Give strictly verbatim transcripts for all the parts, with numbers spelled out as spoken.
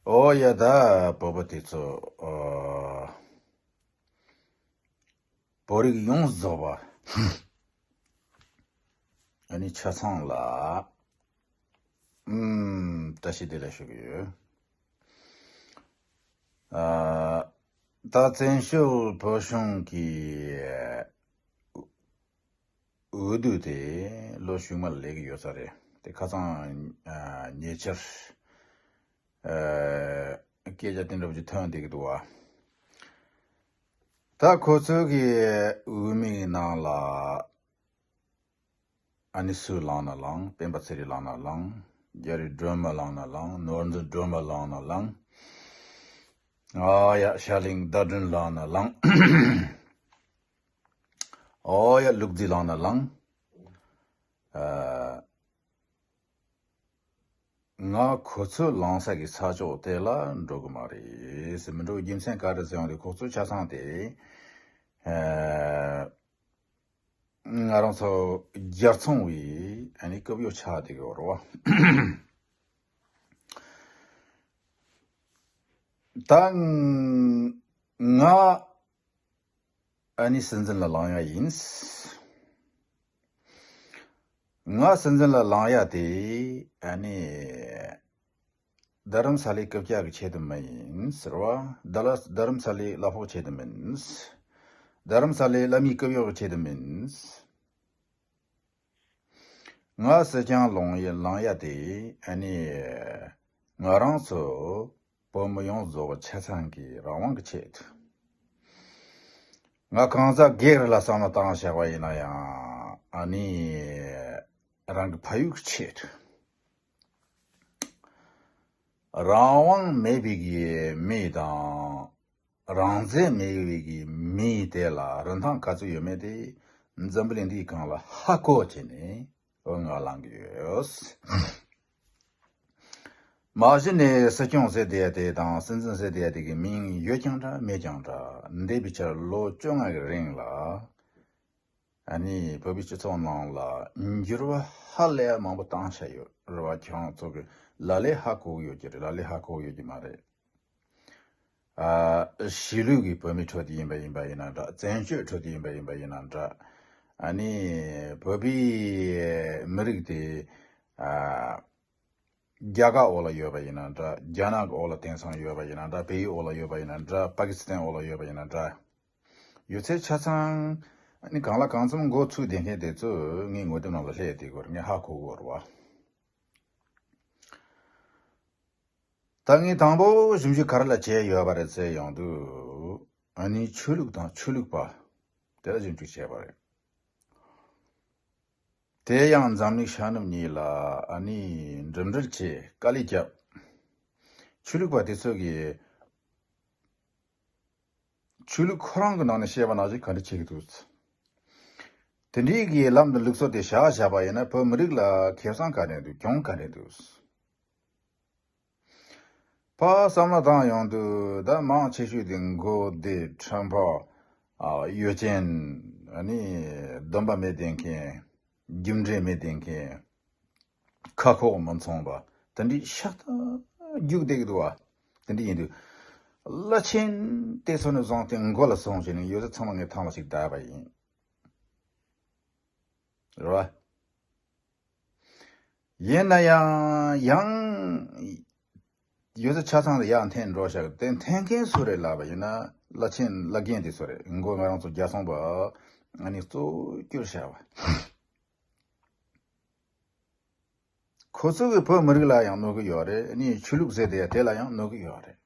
ཨོ་ཡ་ད་བོད་པ་དེ་ཚོ་ཨ། བོད་རིགས་ཡོངས་རྫོགས་པ་ཨ་ནི་ཆ་ཚང་ལ་ཨུམ་བཀྲ་ཤིས་བདེ་ལེགས་ཞུ་གི་ཡོད། ཨ། ད་བཙན་བྱོལ་བོད་གཞུང་གི་འོས་བསྡུ་དེ་ལོ་གཞུག་མ་ལ་སླེབས་ཀྱི་ཡོད་ས་རེད། དེ་ཁ་སང་ཨ་ཉེ་ཆར་ཨ་སྐད་ཆ་དེ་འདྲ་པོ་ཅིག་ཐོན་བསྡད་ཀྱི་འདུག་བ། ད་ཁོ་ཚོའི་གི་འོས་མིའི་ནང་ལ་ཨ་ནི་སུ་ལངས་ན་ལངས། སྤེན་པ་ཚེ་རིང་ལངས་ན་ལངས། རྒྱ་རི་སྒྲོལ་མ་ལངས་ན་ལངས། ནོར་འཛིན་སྒྲོལ་མ་ལངས་ན་ལངས། ཨ་ཡ་ཤར་གླིང་ཟླ་སྒྲོན་ལངས་ན་ལངས། ཨོ་ཡ་ལུག་རྫི་ལངས་ན་ལངས། ཨ། ང་ཁོ་ཚོ་ལངས་ས་གི་ས་ཕྱོགས་དེ་ལ་འགྲོ་གི་མ་རེད་ཟེར། མི་འགྲོ་རྒྱུ་མཚན་ག་རེ་ཟེར་ཡོང་དུས་ཁོ་ཚོ་ཆ་ཚང་དེ་ཨ། ང་རང་ཚོ་རྒྱལ་ཚོང་བའི་ཨ་ནི་རྐུབ་གཡོག་ཆགས་བསྡད་ཀྱི་ཡོད་རེད་བ། ད་ང་ཨ་ནི་སྲིད་འཛིན་ལ་ལངས་ཡ་ཡིན། ང་སྲིད་འཛིན་ལ་ལངས་ཡ་དེ་ཨ་ནི་རྡ་རམ་ས་ལའི་རྐུབ་བཀྱག་གི་ཆེད་དུ་མ་ཡིན་ཟེར་བ། རྡ་ལ་རྡ་རམ་ས་ལའི་གླ་ཕོགས་ཆེད་དུ་མིན། རྡ་རམ་ས་ལའི་གླ་མིའི་རྐུབ་གཡོག་གི་ཆེད་དུ་མིན། ང་སྲིད་སྐྱོང་ལོང་ཡ་ལངས་ཡ་དེ་ཨ་ནི་ང་རང་ཚོ་བོད་མི་ཡོངས་རྫོགས་ཆ་ཚང་གི་རང་དབང་གི་ཆེད་དུ། ང་གང་ཟག་སྒེར་ལ་བསམ་བློ་བཏང་བཞག་པ་ཡིན་ན་ཡང་ཨ་ནི་རང་གི་ཕ་ཡུལ་གྱི་ཆེད་དུ། རང་དབང་མེད་པའི་གི་མི་དང་། རང་བཙན་མེད་པའི་གི་མི་དེ་ལ་རིན་ཐང་ག་ཚོད་ཡོད་མེད་དེ་འཛམ་བུ་གླིང་འདིའི་སྒང་ལ་ཧ་གོ་བྱས་ནས་འོ་ང་ལངས་གི་ཡོད། མ་གཞི་ནས་སྲིད་སྐྱོང་ཟེར་བསྡད་ཡ་དེ་དང་སྲིད་འཛིན་ཟེར་བསྡད་ཡ་དེ་གི་མིང་ཡོད་ཀྱང་འདྲ་མེད་ཀྱང་འདྲ། འདས་པའི་ཆར་ལོ་བཅོ་ལྔ་གི་རིང་ལ་ཨ་ནི་བོད་པའི་སྤྱི་ཚོགས་ནང་ལ་འགྱུར་བ་ཧ་ལས་མང་པོ་བཏང་བཞག་ཡོད་རེད་བ། ཁྱེད་རང་ཚོ་གི་ལ་ལས་ཧ་གོ་གི་ཡོད་ཀྱི་རེད། ལ་ལས་ཧ་གོ་གི་ཡོད་ཀྱི་མ་རེད། ཨ། གཞིས་ལུས་ཀྱི་བོད་མིའི་ཁྲོད་དུ་ཡིན་པ་ཡིན་པ་ཡིན་ན་འདྲ། བཙན་བྱོལ་ཁྲོད་དུ་ཡིན་པ་ཡིན་པ་ཡིན་ན་འདྲ། ཨ་ནི་བོད་པའི་མི་རིགས་དེ་ཨ། རྒྱ་གར་འོག་ལ་ཡོད་པ་ཡིན་ན་འདྲ། རྒྱ་ནག་གི་འོག་ལ་དེང་སང་ཡོད་པ་ཡིན་ན་འདྲ། བལ་ཡུལ་འོག་ལ་ཡོད་པ་ཡིན་ན་འདྲ། པ་ཀི་སི་ཐན་འོག་ལ་ཡོད་པ་ཡིན་ན་འདྲ། ཡོད་ཚད་ཆ་ཚང་ཨ་ནི་གང་ལ་གང་འཚམ་མགོ་ཚུགས་བསྡད་མཁན་དེ་ཚོ་ངའི་ངོ་དེབ་ནང་ལ་སླེབས་བསྡད་ཀྱི་ཡོད་རེད། ངས་ཧ་གོ་གི་ཡོད་རེད་བ། ད་ངས་དང་པོ་ཞིབ་འཇུག་ག་རེ་ལ་བྱས་ཡོད་པ་རེད་ཟེར་ཡོང་དུས། ཨ་ནི་ཆོས་ལུགས་དང་ཆོས་ལུགས་པ་དེ་ལ་ཞིབ་འཇུག་བྱས་པ་རེད། དེ་ཡང་འཛམ་གླིང་ཤར་ནུབ་གཉིས་ལ་ཨ་ནི་འགྲིམ་འགྲུལ་བྱས། དཀའ་ལས་བརྒྱབ། ཆོས་ལུགས་པ་དེ་ཚོ་གིས་ཆོས་ལུགས་ཁོ་རང་གི་ནང་ནས་བཤད་པ་ནང་བཞིན་ག་འདྲ་བྱེད་ཀྱི་འདུག། དེ་འདྲའི་གི་ལམ་དང་ལུགས་སྲོལ་དེ་བཞག་བཞག་པ་ཡིན་ན་བོད་མི་རིགས་ལ་ཁེ་བཟང་ག་འདྲ་འདུག། གྱོང་ག་འདྲ་འདུག། ཕར་བསམ་བློ་བཏང་ཡོང་དུས་ད་མང་ཆེ་ཤོས་དེ་མགོ་བདེ་ཁྲམ་ཕ། ཨ། གཡོ་ཅན། ཨ་ནི་སྡོམ་པ་མེད་བསྡད་མཁན། རྒྱུ་འབྲས་མེད་བསྡད་མཁན། ཁ་ཁོག་མི་མཚུངས་པ་དེ་འདྲའི་ཤ་སྟག་རྒྱུགས་བསྡད་ཀྱི་འདུག་བ། དེ་འདྲ་ཡིན་དུས་བླ་ཆེན་དེ་ཚོ་ནས་བཟུང་སྟེ་མགོ་ལ་སོང་བྱས་ནས་ཡོད་ཚད་ཚང་མ་ངས་ཐང་ལ་ཞིག་བསྡད་པ་ཡིན། རེད་བ། ཡིན་ན་ཡང་ཡང་། ཡོད་ཚད་ཆ་ཚང་དུ་ཡར་འཐེན་འགྲོ་བཞག་དེ་འཐེན་མཁན་སུ་རེད་ལབ་པ་ཡིན་ན་བླ་ཆེན་བླ་རྒན་དེ་ཚོ་རེད། མགོ་ང་རང་ཚོ་རྒྱལ་ཚོང་པ་ཨ་ནི་གཙོ་བོ་གྱུར་བཞག་པ། ཁོ་ཚོ་གིས་བོད་མི་རིགས་ལ་ཡང་གནོད་ཀྱི་ཡོད་རེད། ཨ་ནི་ཆོས་ལུགས་ཟེར་དེ་དེ་ལ་ཡང་གནོད་ཀྱི་ཡོད་རེད།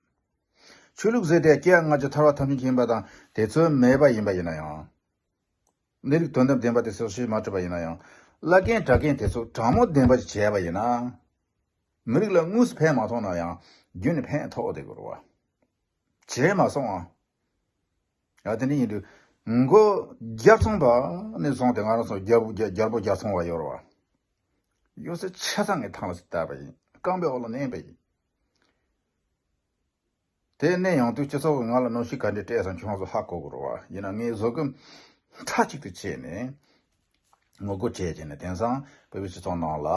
ཆོས་ལུགས་ཟེར་དེ་སྐྱེ་ཡ་སྔ་ཕྱི་ཐར་པ་ཐམས་ཅད་མཁྱེན་པ་དང་དེ་ཚོ་མེད་པ་ཡིན་པ་ཡིན་ན་ཡང་། གནས་ལུགས་དོན་དམ་བདེན་པ་དེ་ཚོ་ཤེས་མ་ཐུབ་པ་ཡིན་ན་ཡང་། བླ་རྒན་གྲྭ་རྒན་དེ་ཚོ་དྲང་མོ་བདེན་པ་ཅིག་བྱས་པ་ཡིན་ན། མི་རིགས་ལ་དངོས་སུ་ཕན་མ་ཐོགས་ན་ཡང་རྒྱུན་ནས་ཕན་ཐོགས་བསྡད་དགོས་རེད་བ། བྱས་མ་སོང་ཨ། ཡ་དེ་འདྲ་ཡིན་དུས། མགོ་རྒྱལ་ཚོང་པ་ནས་བཟུང་སྟེ་ང་རང་ཚོ་རྒྱལ་པོ་རྒྱལ་རྒྱལ་པོ་རྒྱལ་ཚོང་བ་ཡོད་རེད་བ། ཡོད་ཚད་ཆ་ཚང་ངས་ཐང་ལ་བསྡད་པ་ཡིན། རྐང་པའི་འོག་ལ་མནན་པ་ཡིན། དེ་ནས་ཡང་དུས་སྤྱི་ཚོགས་ཀྱིས་ང་ལ་གནོན་ཤུགས་ག་འདྲ་སྤྲད་སོང་ཁྱོད་ཚོ་ཧ་གོ་དགོས་རེད་བ། ཡིན་ན་ངས་བཟོད་སྒོམ་མཐའ་གཅིག་ཏུ་བྱས་ནས་ངོ་རྒོལ་བྱས་བྱས་ནས་དེང་སང་བོད་པའི་སྤྱི་ཚོགས་ནང་ལ་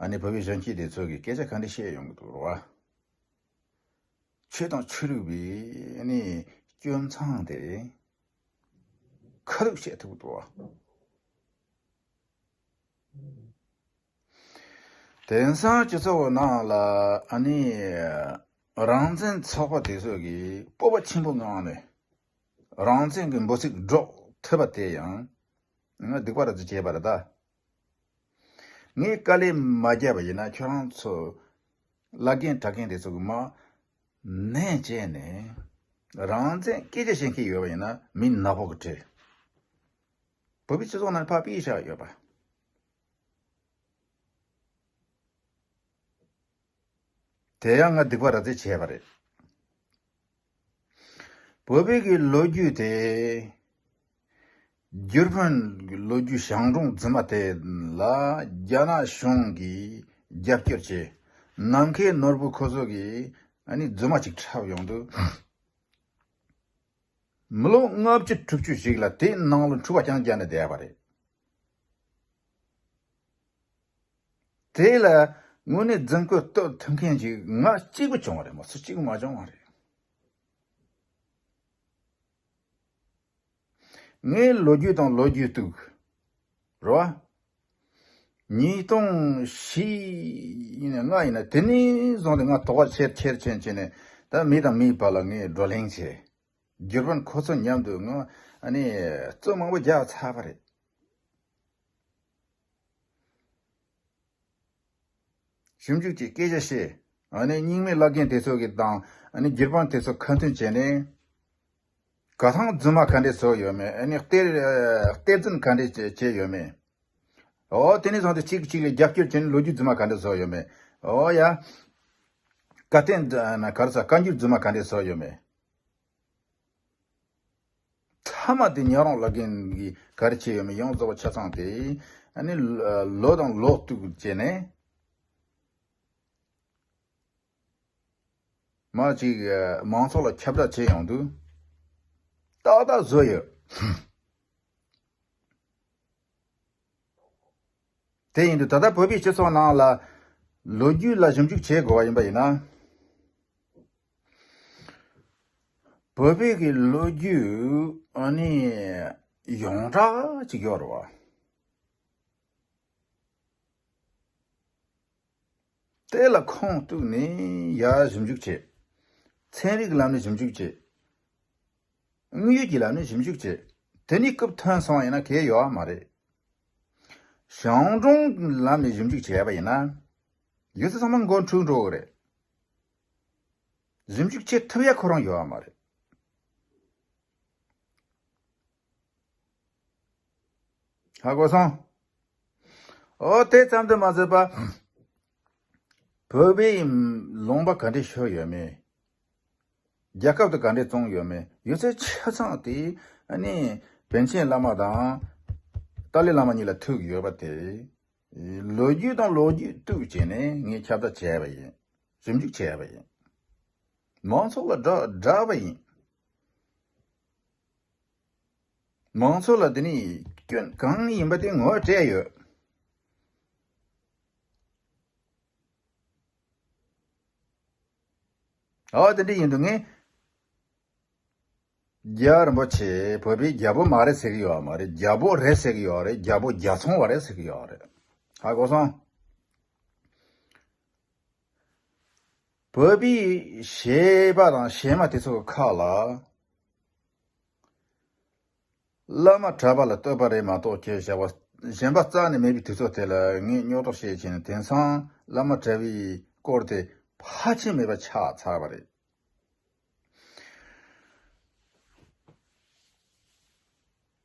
ཨ་ནི་བོད་པའི་གཞོན་སྐྱེས་དེ་ཚོ་གིས་སྐད་ཆ་ག་འདྲ་བཤད་ཡོང་གི་འདུག་རེད་བ། ཆོས་དང་ཆོས་ལུགས་པའི་ནི་སྐྱོན་མཚང་དེ་ཁ་ཐུག་བཤད་ཐུབ་འདུག་བ། དེང་སང་སྤྱི་ཚོགས་ནང་ལ་ཨ་ནི་རང་བཙན་ཚོགས་པ་དེ་ཚོ་གིས་སྤོབས་པ་ཆེན་པོ་ངང་ནས་རང་བཙན་གྱི་འབོད་ཚིག་སྒྲོག་ཐུབ་པ་དེ་ཡང་ང་སྡིག་པ་ར་ཙི་བྱས་པ་རེད་ད། ངས་དཀའ་ལས་མ་བརྒྱབ་པ་ཡིན་ན་ཁྱོད་རང་ཚོ་བླ་རྒན་གྲྭ་རྒན་དེ་ཚོ་གི་མ་ནན་བྱས་ནས་རང་བཙན་སྐད་ཆ་བཤད་མཁན་ཡོད་པ་ཡིན་ན་མི་ནག་པོ་གི་གྲས། བོད་པའི་སྤྱི་ཚོགས་ནང་ཕར་ཕུད་བཞག་ཡོད་པ། དེ་ཡང་ང་སྡིག་པ་ར་ཙི་བྱས་པ་རེད། བོད་པའི་གི་ལོ་རྒྱུས་དེ། བརྒྱུད་སྤྲོད་ལོ་རྒྱུས་ཞང་གྲོང་རྫུན་མ་དེ་ལ་རྒྱ་ནག་གཞུང་གིས་རྒྱབ་སྐྱོར་བྱས། ནམ་མཁའི་ནོར་བུ་ཁོ་ཚོ་གིས་ཨ་ནི་རྫུན་མ་ཅིག་འཁྲབ་ཡོང་དུས། མི་ལོ་ལྔ་བཅུ་དྲུག་ཅུ་ཞིག་ལ་དེའི་ནང་ལ་འཁྲུག་པ་རྐྱང་རྐྱང་ནས་བསྡད་པ་རེད། དེ་ལ་དངོས་གནས་རྫུན་བཀོད་གཏོད་ཐུབ་མཁན་ཞིག་ང་གཅིག་པུ་བྱུང་བ་རེད་མ་གཏོགས་གཅིག་པུ་མ་བྱུང་བ་རེད། ངའི་ལོ་རྒྱུས་དང་ལོ་རྒྱུས་གཏུག་རོ། ཉིས་སྟོང་བཞི་ཡིན་ན་ལྔ་ཡིན་ན་དེ་ནས་བཟུང་སྟེ་ང་དོགས་པ་ཆེར་ཆེར་ཕྱིན་ཕྱིན་ནས་ད་མི་དང་མིའི་བར་ལ་ངས་བགྲོ་གླེང་བྱས། བརྒྱུད་སྤྲོད་ཁོ་ཚོ་མཉམ་དུ་ང་ཨ་ནི་རྩོད་མང་པོ་རྒྱག་ཚར་བ་རེད། ཞིབ་འཇུག་གི་སྐད་ཆ་བཤད། ཨ་ནི་རྙིང་མའི་བླ་རྒན་དེ་ཚོ་གི་དང་ཨ་ནི་བརྒྱུད་སྤྲོད་དེ་ཚོ་ཁ་མཐུན་བྱས་ནས། གར་ཐང་རྫུན་མ་ག་འདྲས་བཟོ་ཡོད་མེད། ཨ་ནི་གཏེར་གཏེར་རྫུན་ག་འདྲས་བྱས་བྱས་ཡོད་མེད། འོ་དེ་ནས་བཟུང་སྟེ་གཅིག་གིས་གཅིག་ལ་རྒྱབ་སྐྱོར་བྱས་ནས་ལོ་རྒྱུས་རྫུན་མ་ག་འདྲས་བཟོ་ཡོད་མེད། འོ་ཡ། བཀའ་བསྟན་ན་ག་རེ་ཟ་བཀའ་འགྱུར་རྫུན་མ་ག་འདྲས་བཟོ་ཡོད་མེད། མཐའ་མ་དེ་ཉག་རོང་བླ་རྒན་གྱིས་ག་རེ་བྱས་ཡོད་མེད་ཡོངས་རྫོགས་པ་ཆ་ཚང་དེ་ཨ་ནི་ལོ་དང་ལོ་གཏུག་བྱས་ནས་མ་ཅིག་མང་ཚོགས་ལ་ཁྱབ་བསྒྲགས་བྱས་ཡོང་དུས་ཏག་ཏག་བཟོས་ཡོད། དེ་ཡིན་དུས་ད་ལྟ་བོད་པའི་སྤྱི་ཚོགས་ནང་ལ་ལོ་རྒྱུས་ལ་ཞིབ་འཇུག་བྱེད་དགོས་པ་ཡིན་པ་ཡིན་ན། བོད་པའི་གི་ལོ་རྒྱུས་ཨ་ནི་ཡོངས་གྲགས་ཅིག་ཡོད་རེད་བ། དེ་ལ་ཁུངས་གཏུགས་ནས་ཡར་ཞིབ་འཇུག་བྱེད། ཚན་རིག་ལམ་ནས་ཞིབ་འཇུག་བྱེད། དངོས་ཡོད་ཀྱི་ལམ་ནས་ཞིབ་འཇུག་བྱེད། དེ་ནས་སྐབས་ཐོན་སོང་ཡིན་ན་གལ་ཡོད་མ་རེད། ཞང་གྲོང་ལམ་ནས་ཞིབ་འཇུག་བྱས་པ་ཡིན་ན། ཡོད་ཚད་ཚང་མ་མགོ་འཁྲུག་འགྲོ་གི་རེད། ཞིབ་འཇུག་བྱེད་ཐུབ་ཡ་ཁོ་རང་ཡོད་མ་རེད། ཧ་གོ་སོང་། ཨོ་དེ་ཙམ་དུ་མ་ཟད་པ། བོད་པའི་ལུང་པ་ག་འདྲས་ཤོར་ཡོད་མེད། རྒྱལ་ཁབ་དེ་ག་འདྲས་བཙོང་ཡོད་མེད་ཡོད་ཚད་ཆ་ཚང་དེ་ཨ་ནི་པཎ་ཆེན་བླ་མ་དང་ཏཱ་ལའི་བླ་མ་གཉིས་ལ་ཐུག་ཡོད་པ་དེ། ལོ་རྒྱུས་དང་ལོ་རྒྱུས་གཏུགས་བྱས་ནས་ངས་ཁྱབ་བསྒྲགས་བྱས་པ་ཡིན། ཞིབ་འཇུག་བྱས་པ་ཡིན། མང་ཚོགས་ལ་བསྒྲགས་བསྒྲགས་པ་ཡིན། མང་ཚོགས་ལ་དེ་ནི་སྐྱོན་གང་ཡིན་པ་དེ་ངོ་སྤྲད་ཡོད། ཨ་དེ་འདྲ་ཡིན་དུས་ངས་རྒྱལ་བ་རིན་པོ་ཆེ་བོད་པའི་རྒྱལ་པོ་མ་རེད་ཟེར་གྱི་ཡོད་མ་རེད། རྒྱལ་པོ་རེད་ཟེར་གྱི་ཡོད་རེད། རྒྱལ་པོ་རྒྱལ་ཚོང་བ་རེད་ཟེར་གྱི་ཡོད་རེད། ཧ་གོ་སོང་། བོད་པའི་གཞས་པ་དང་གཞས་མ་དེ་ཚོ་གི་ཁ་ལ། བླ་མ་གྲྭ་པ་ལ་བསྟོད་པ་རེད་མ་གཏོགས་ཁྱེད་བྱ་བ་གཞན་པ་རྩ་ནས་མེད་པའི་དུས་ཚོད་དེ་ལ་ངས་རྙོག་དྲ་བཤད་བྱས་ནས་དེང་སང་བླ་མ་གྲྭ་པའི་སྐོར་དེ་ཕལ་ཆེར་མེད་པ་ཆགས་ཚར་བ་རེད།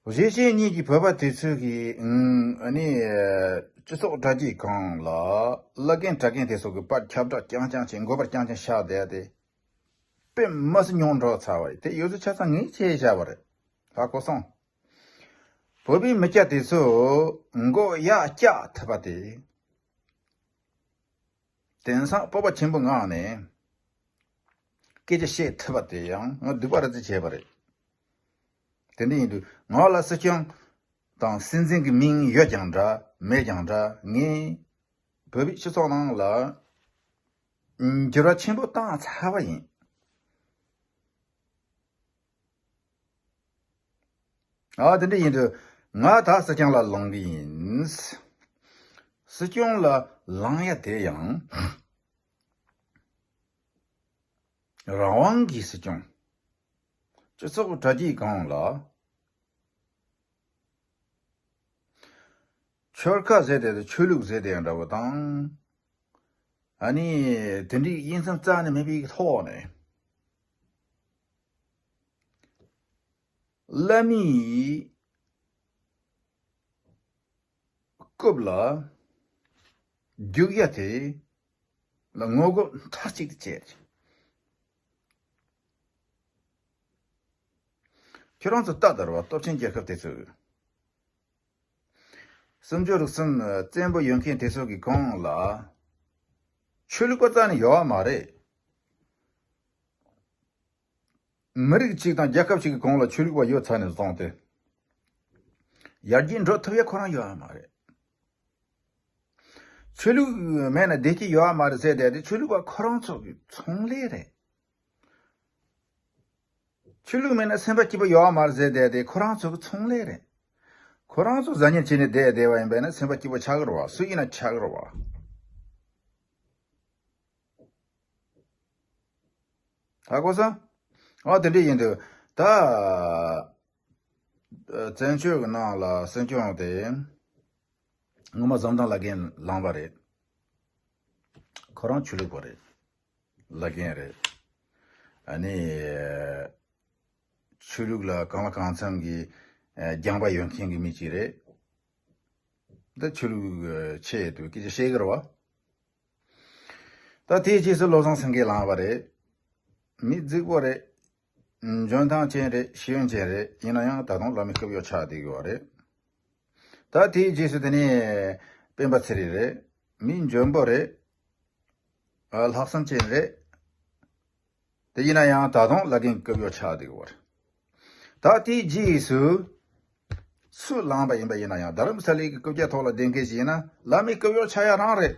གཞིས་བྱེས་གཉིས་ཀྱི་བོད་པ་དེ་ཚོས་ཀྱི་ཨ་ནི་སྤྱི་ཚོགས་དྲ་རྒྱའི་སྒང་ལ་བླ་རྒན་གྲྭ་རྒན་དེ་ཚོ་གི་པར་ཁྱབ་བསྒྲགས་རྐྱང་རྐྱང་བྱས་མགོ་པར་རྐྱང་རྐྱང་བཞག་བསྡད་དེ། དཔེ་མི་སྲིད་ཉུང་འགྲོ་ཚར་བ་རེད། དེ་ཡོད་ཚད་ཆ་ཚང་ངས་བྱས་བཞག་པ་རེད། ཧ་གོ་སོང་། བོད་པའི་མི་སྐྱ་དེ་ཚོ་མགོ་ཡར་བཀྱག་ཐུབ་པ་དེ། དེང་སང་སྤོབས་པ་ཆེན་པོ་ངང་ནས་སྐད་ཆ་བཤད་ཐུབ་པ་དེ་ཡང་ང་སྡིག་པ་ར་ཙི་བྱས་པ་རེད། དེ་འདྲ་ཡིན་དུས་ང་ལ་སྲིད་སྐྱོང་དང་སྲིད་འཛིན་གྱི་མིང་ཡོད་ཀྱང་འདྲ་མེད་ཀྱང་འདྲ་ངས་བོད་པའི་སྤྱི་ཚོགས་ནང་ལ་འགྱུར་བ་ཆེན་པོ་བཏང་ཚར་བ་ཡིན། ཨ་དེ་འདྲ་ཡིན་དུས་ང་ད་སྲིད་སྐྱོང་ལ་ལངས་གི་ཡིན། སྲིད་སྐྱོང་ལ་ལངས་ཡ་དེ་ཡང་རང་དབང་གི་སྲིད་སྐྱོང་། སྤྱི་ཚོགས་གྲ་རྒྱས་གང་ལ། ཆོལ་ཁ་ཟེར་དེ་དང་ཆོས་ལུགས་ཟེར་དེ་ཡང་འདྲ་བོ་དང་། ཨ་ནི་དེ་འདྲའི་དབྱེ་མཚམས་རྩ་ནས་མེད་པའི་ཐོག་ནས། བླ་མའི་རྐུབ་ལ་རྒྱུག་ཡ་དེ་ལ་ངོ་རྒོལ་མཐའ་གཅིག་ཏུ་བྱས། ཁྱོད་རང་ཚོ་ལྟ་དར་བ་སྟོབས་ཆེན་རྒྱལ་ཁབ་དེ་ཚོས། སུམ་ཅུ་རུ་གསུམ་བཙན་པོ་ཡོད་མཁན་དེ་ཚོ་གི་གོང་ལ་ཆོས་ལུགས་པ་རྩ་ནས་ཡོད་བ་མ་རེད། མི་རིགས་གཅིག་དང་རྒྱལ་ཁབ་གཅིག་གི་གོང་ལ་ཆོས་ལུགས་པ་ཡོད་ཚར་ནས་བཟུང་སྟེ། ཡར་རྒྱས་འགྲོ་ཐུབ་ཡ་ཁོ་རང་ཡོད་བ་མ་རེད། ཆོས་ལུགས་མེད་ན་བདེ་སྐྱིད་ཡོད་བ་མ་རེད་ཟེར་བསྡད་དེ་ཆོས་ལུགས་པ་ཁོ་རང་ཚོ་གི་ཚོང་ལས་རེད། ཆོས་ལུགས་མེད་ན་སེམས་པ་སྐྱིད་པོ་ཡོད་བ་མ་རེད་ཟེར་བསྡད་དེ་ཁོ་རང་ཚོ་གི་ཚོང་ལས་རེད། ཁོ་རང་ཚོ་ཟ་ཉལ་བྱས་ནས་བསྡད་བསྡད་པ་ཡིན་པས་ན་སེམས་པ་སྐྱིད་པོ་ཆགས་ཀྱི་རེད་བ། སུ་ཡིན་ན་ཆགས་ཀྱི་རེད་བ། ཧ་གོ་སོང་། ཨ་དེ་འདྲ་ཡིན་དུས་ད། བཙན་བྱོལ་གྱི་ནང་ལ་སྲིད་སྐྱོང་དེ་སྔོན་མ་འཛམ་ཐང་བླ་རྒན་ལངས་པ་རེད། ཁོ་རང་ཆོས་ལུགས་པ་རེད། བླ་རྒན་རེད། ཨ་ནི་ཆོས་ལུགས་ལ་གང་ལ་གང་འཚམ་གྱི་སྦྱངས་པ་ཡོད་མཁན་གྱི་མི་ཅིག་རེད། འདི་ཆོས་ལུགས་ཆེད་དུ་སྐད་ཆ་བཤད་ཀྱི་རེད་བ། ད་དེའི་རྗེས་སུ་བློ་བཟང་སེང་གེ་ལངས་པ་རེད། མི་རྫིག་པོ་རེད། འཇོན་ཐང་ཅན་རེད། ཤེས་ཡོན་ཅན་རེད། ཡིན་ན་ཡང་ད་དུང་བླ་མའི་རྐུབ་གཡོག་ཆགས་བསྡད་ཡོད་རེད། ད་དེའི་རྗེས་སུ་དེ་ནས་སྤེན་པ་ཚེ་རིང་རེད། མི་འཇོན་པོ་རེད། ཨ་ལྷག་བསམ་ཅན་རེད། དེ་ཡིན་ན་ཡང་ད་དུང་བླ་རྒན་རྐུབ་གཡོག་ཆགས་བསྡད་ཡོད་རེད། ད་དེའི་རྗེས་སུ་སུ་ལངས་པ་ཡིན་པ་ཡིན་ན་ཡང་རྡ་རམ་ས་ལའི་གི་རྐུབ་བཀྱག་ཐོག་ལ་བསྡད་མཁན་ཞིག་ཡིན་ན་བླ་མའི་རྐུབ་གཡོག་ཆགས་ཡ་རང་རེད།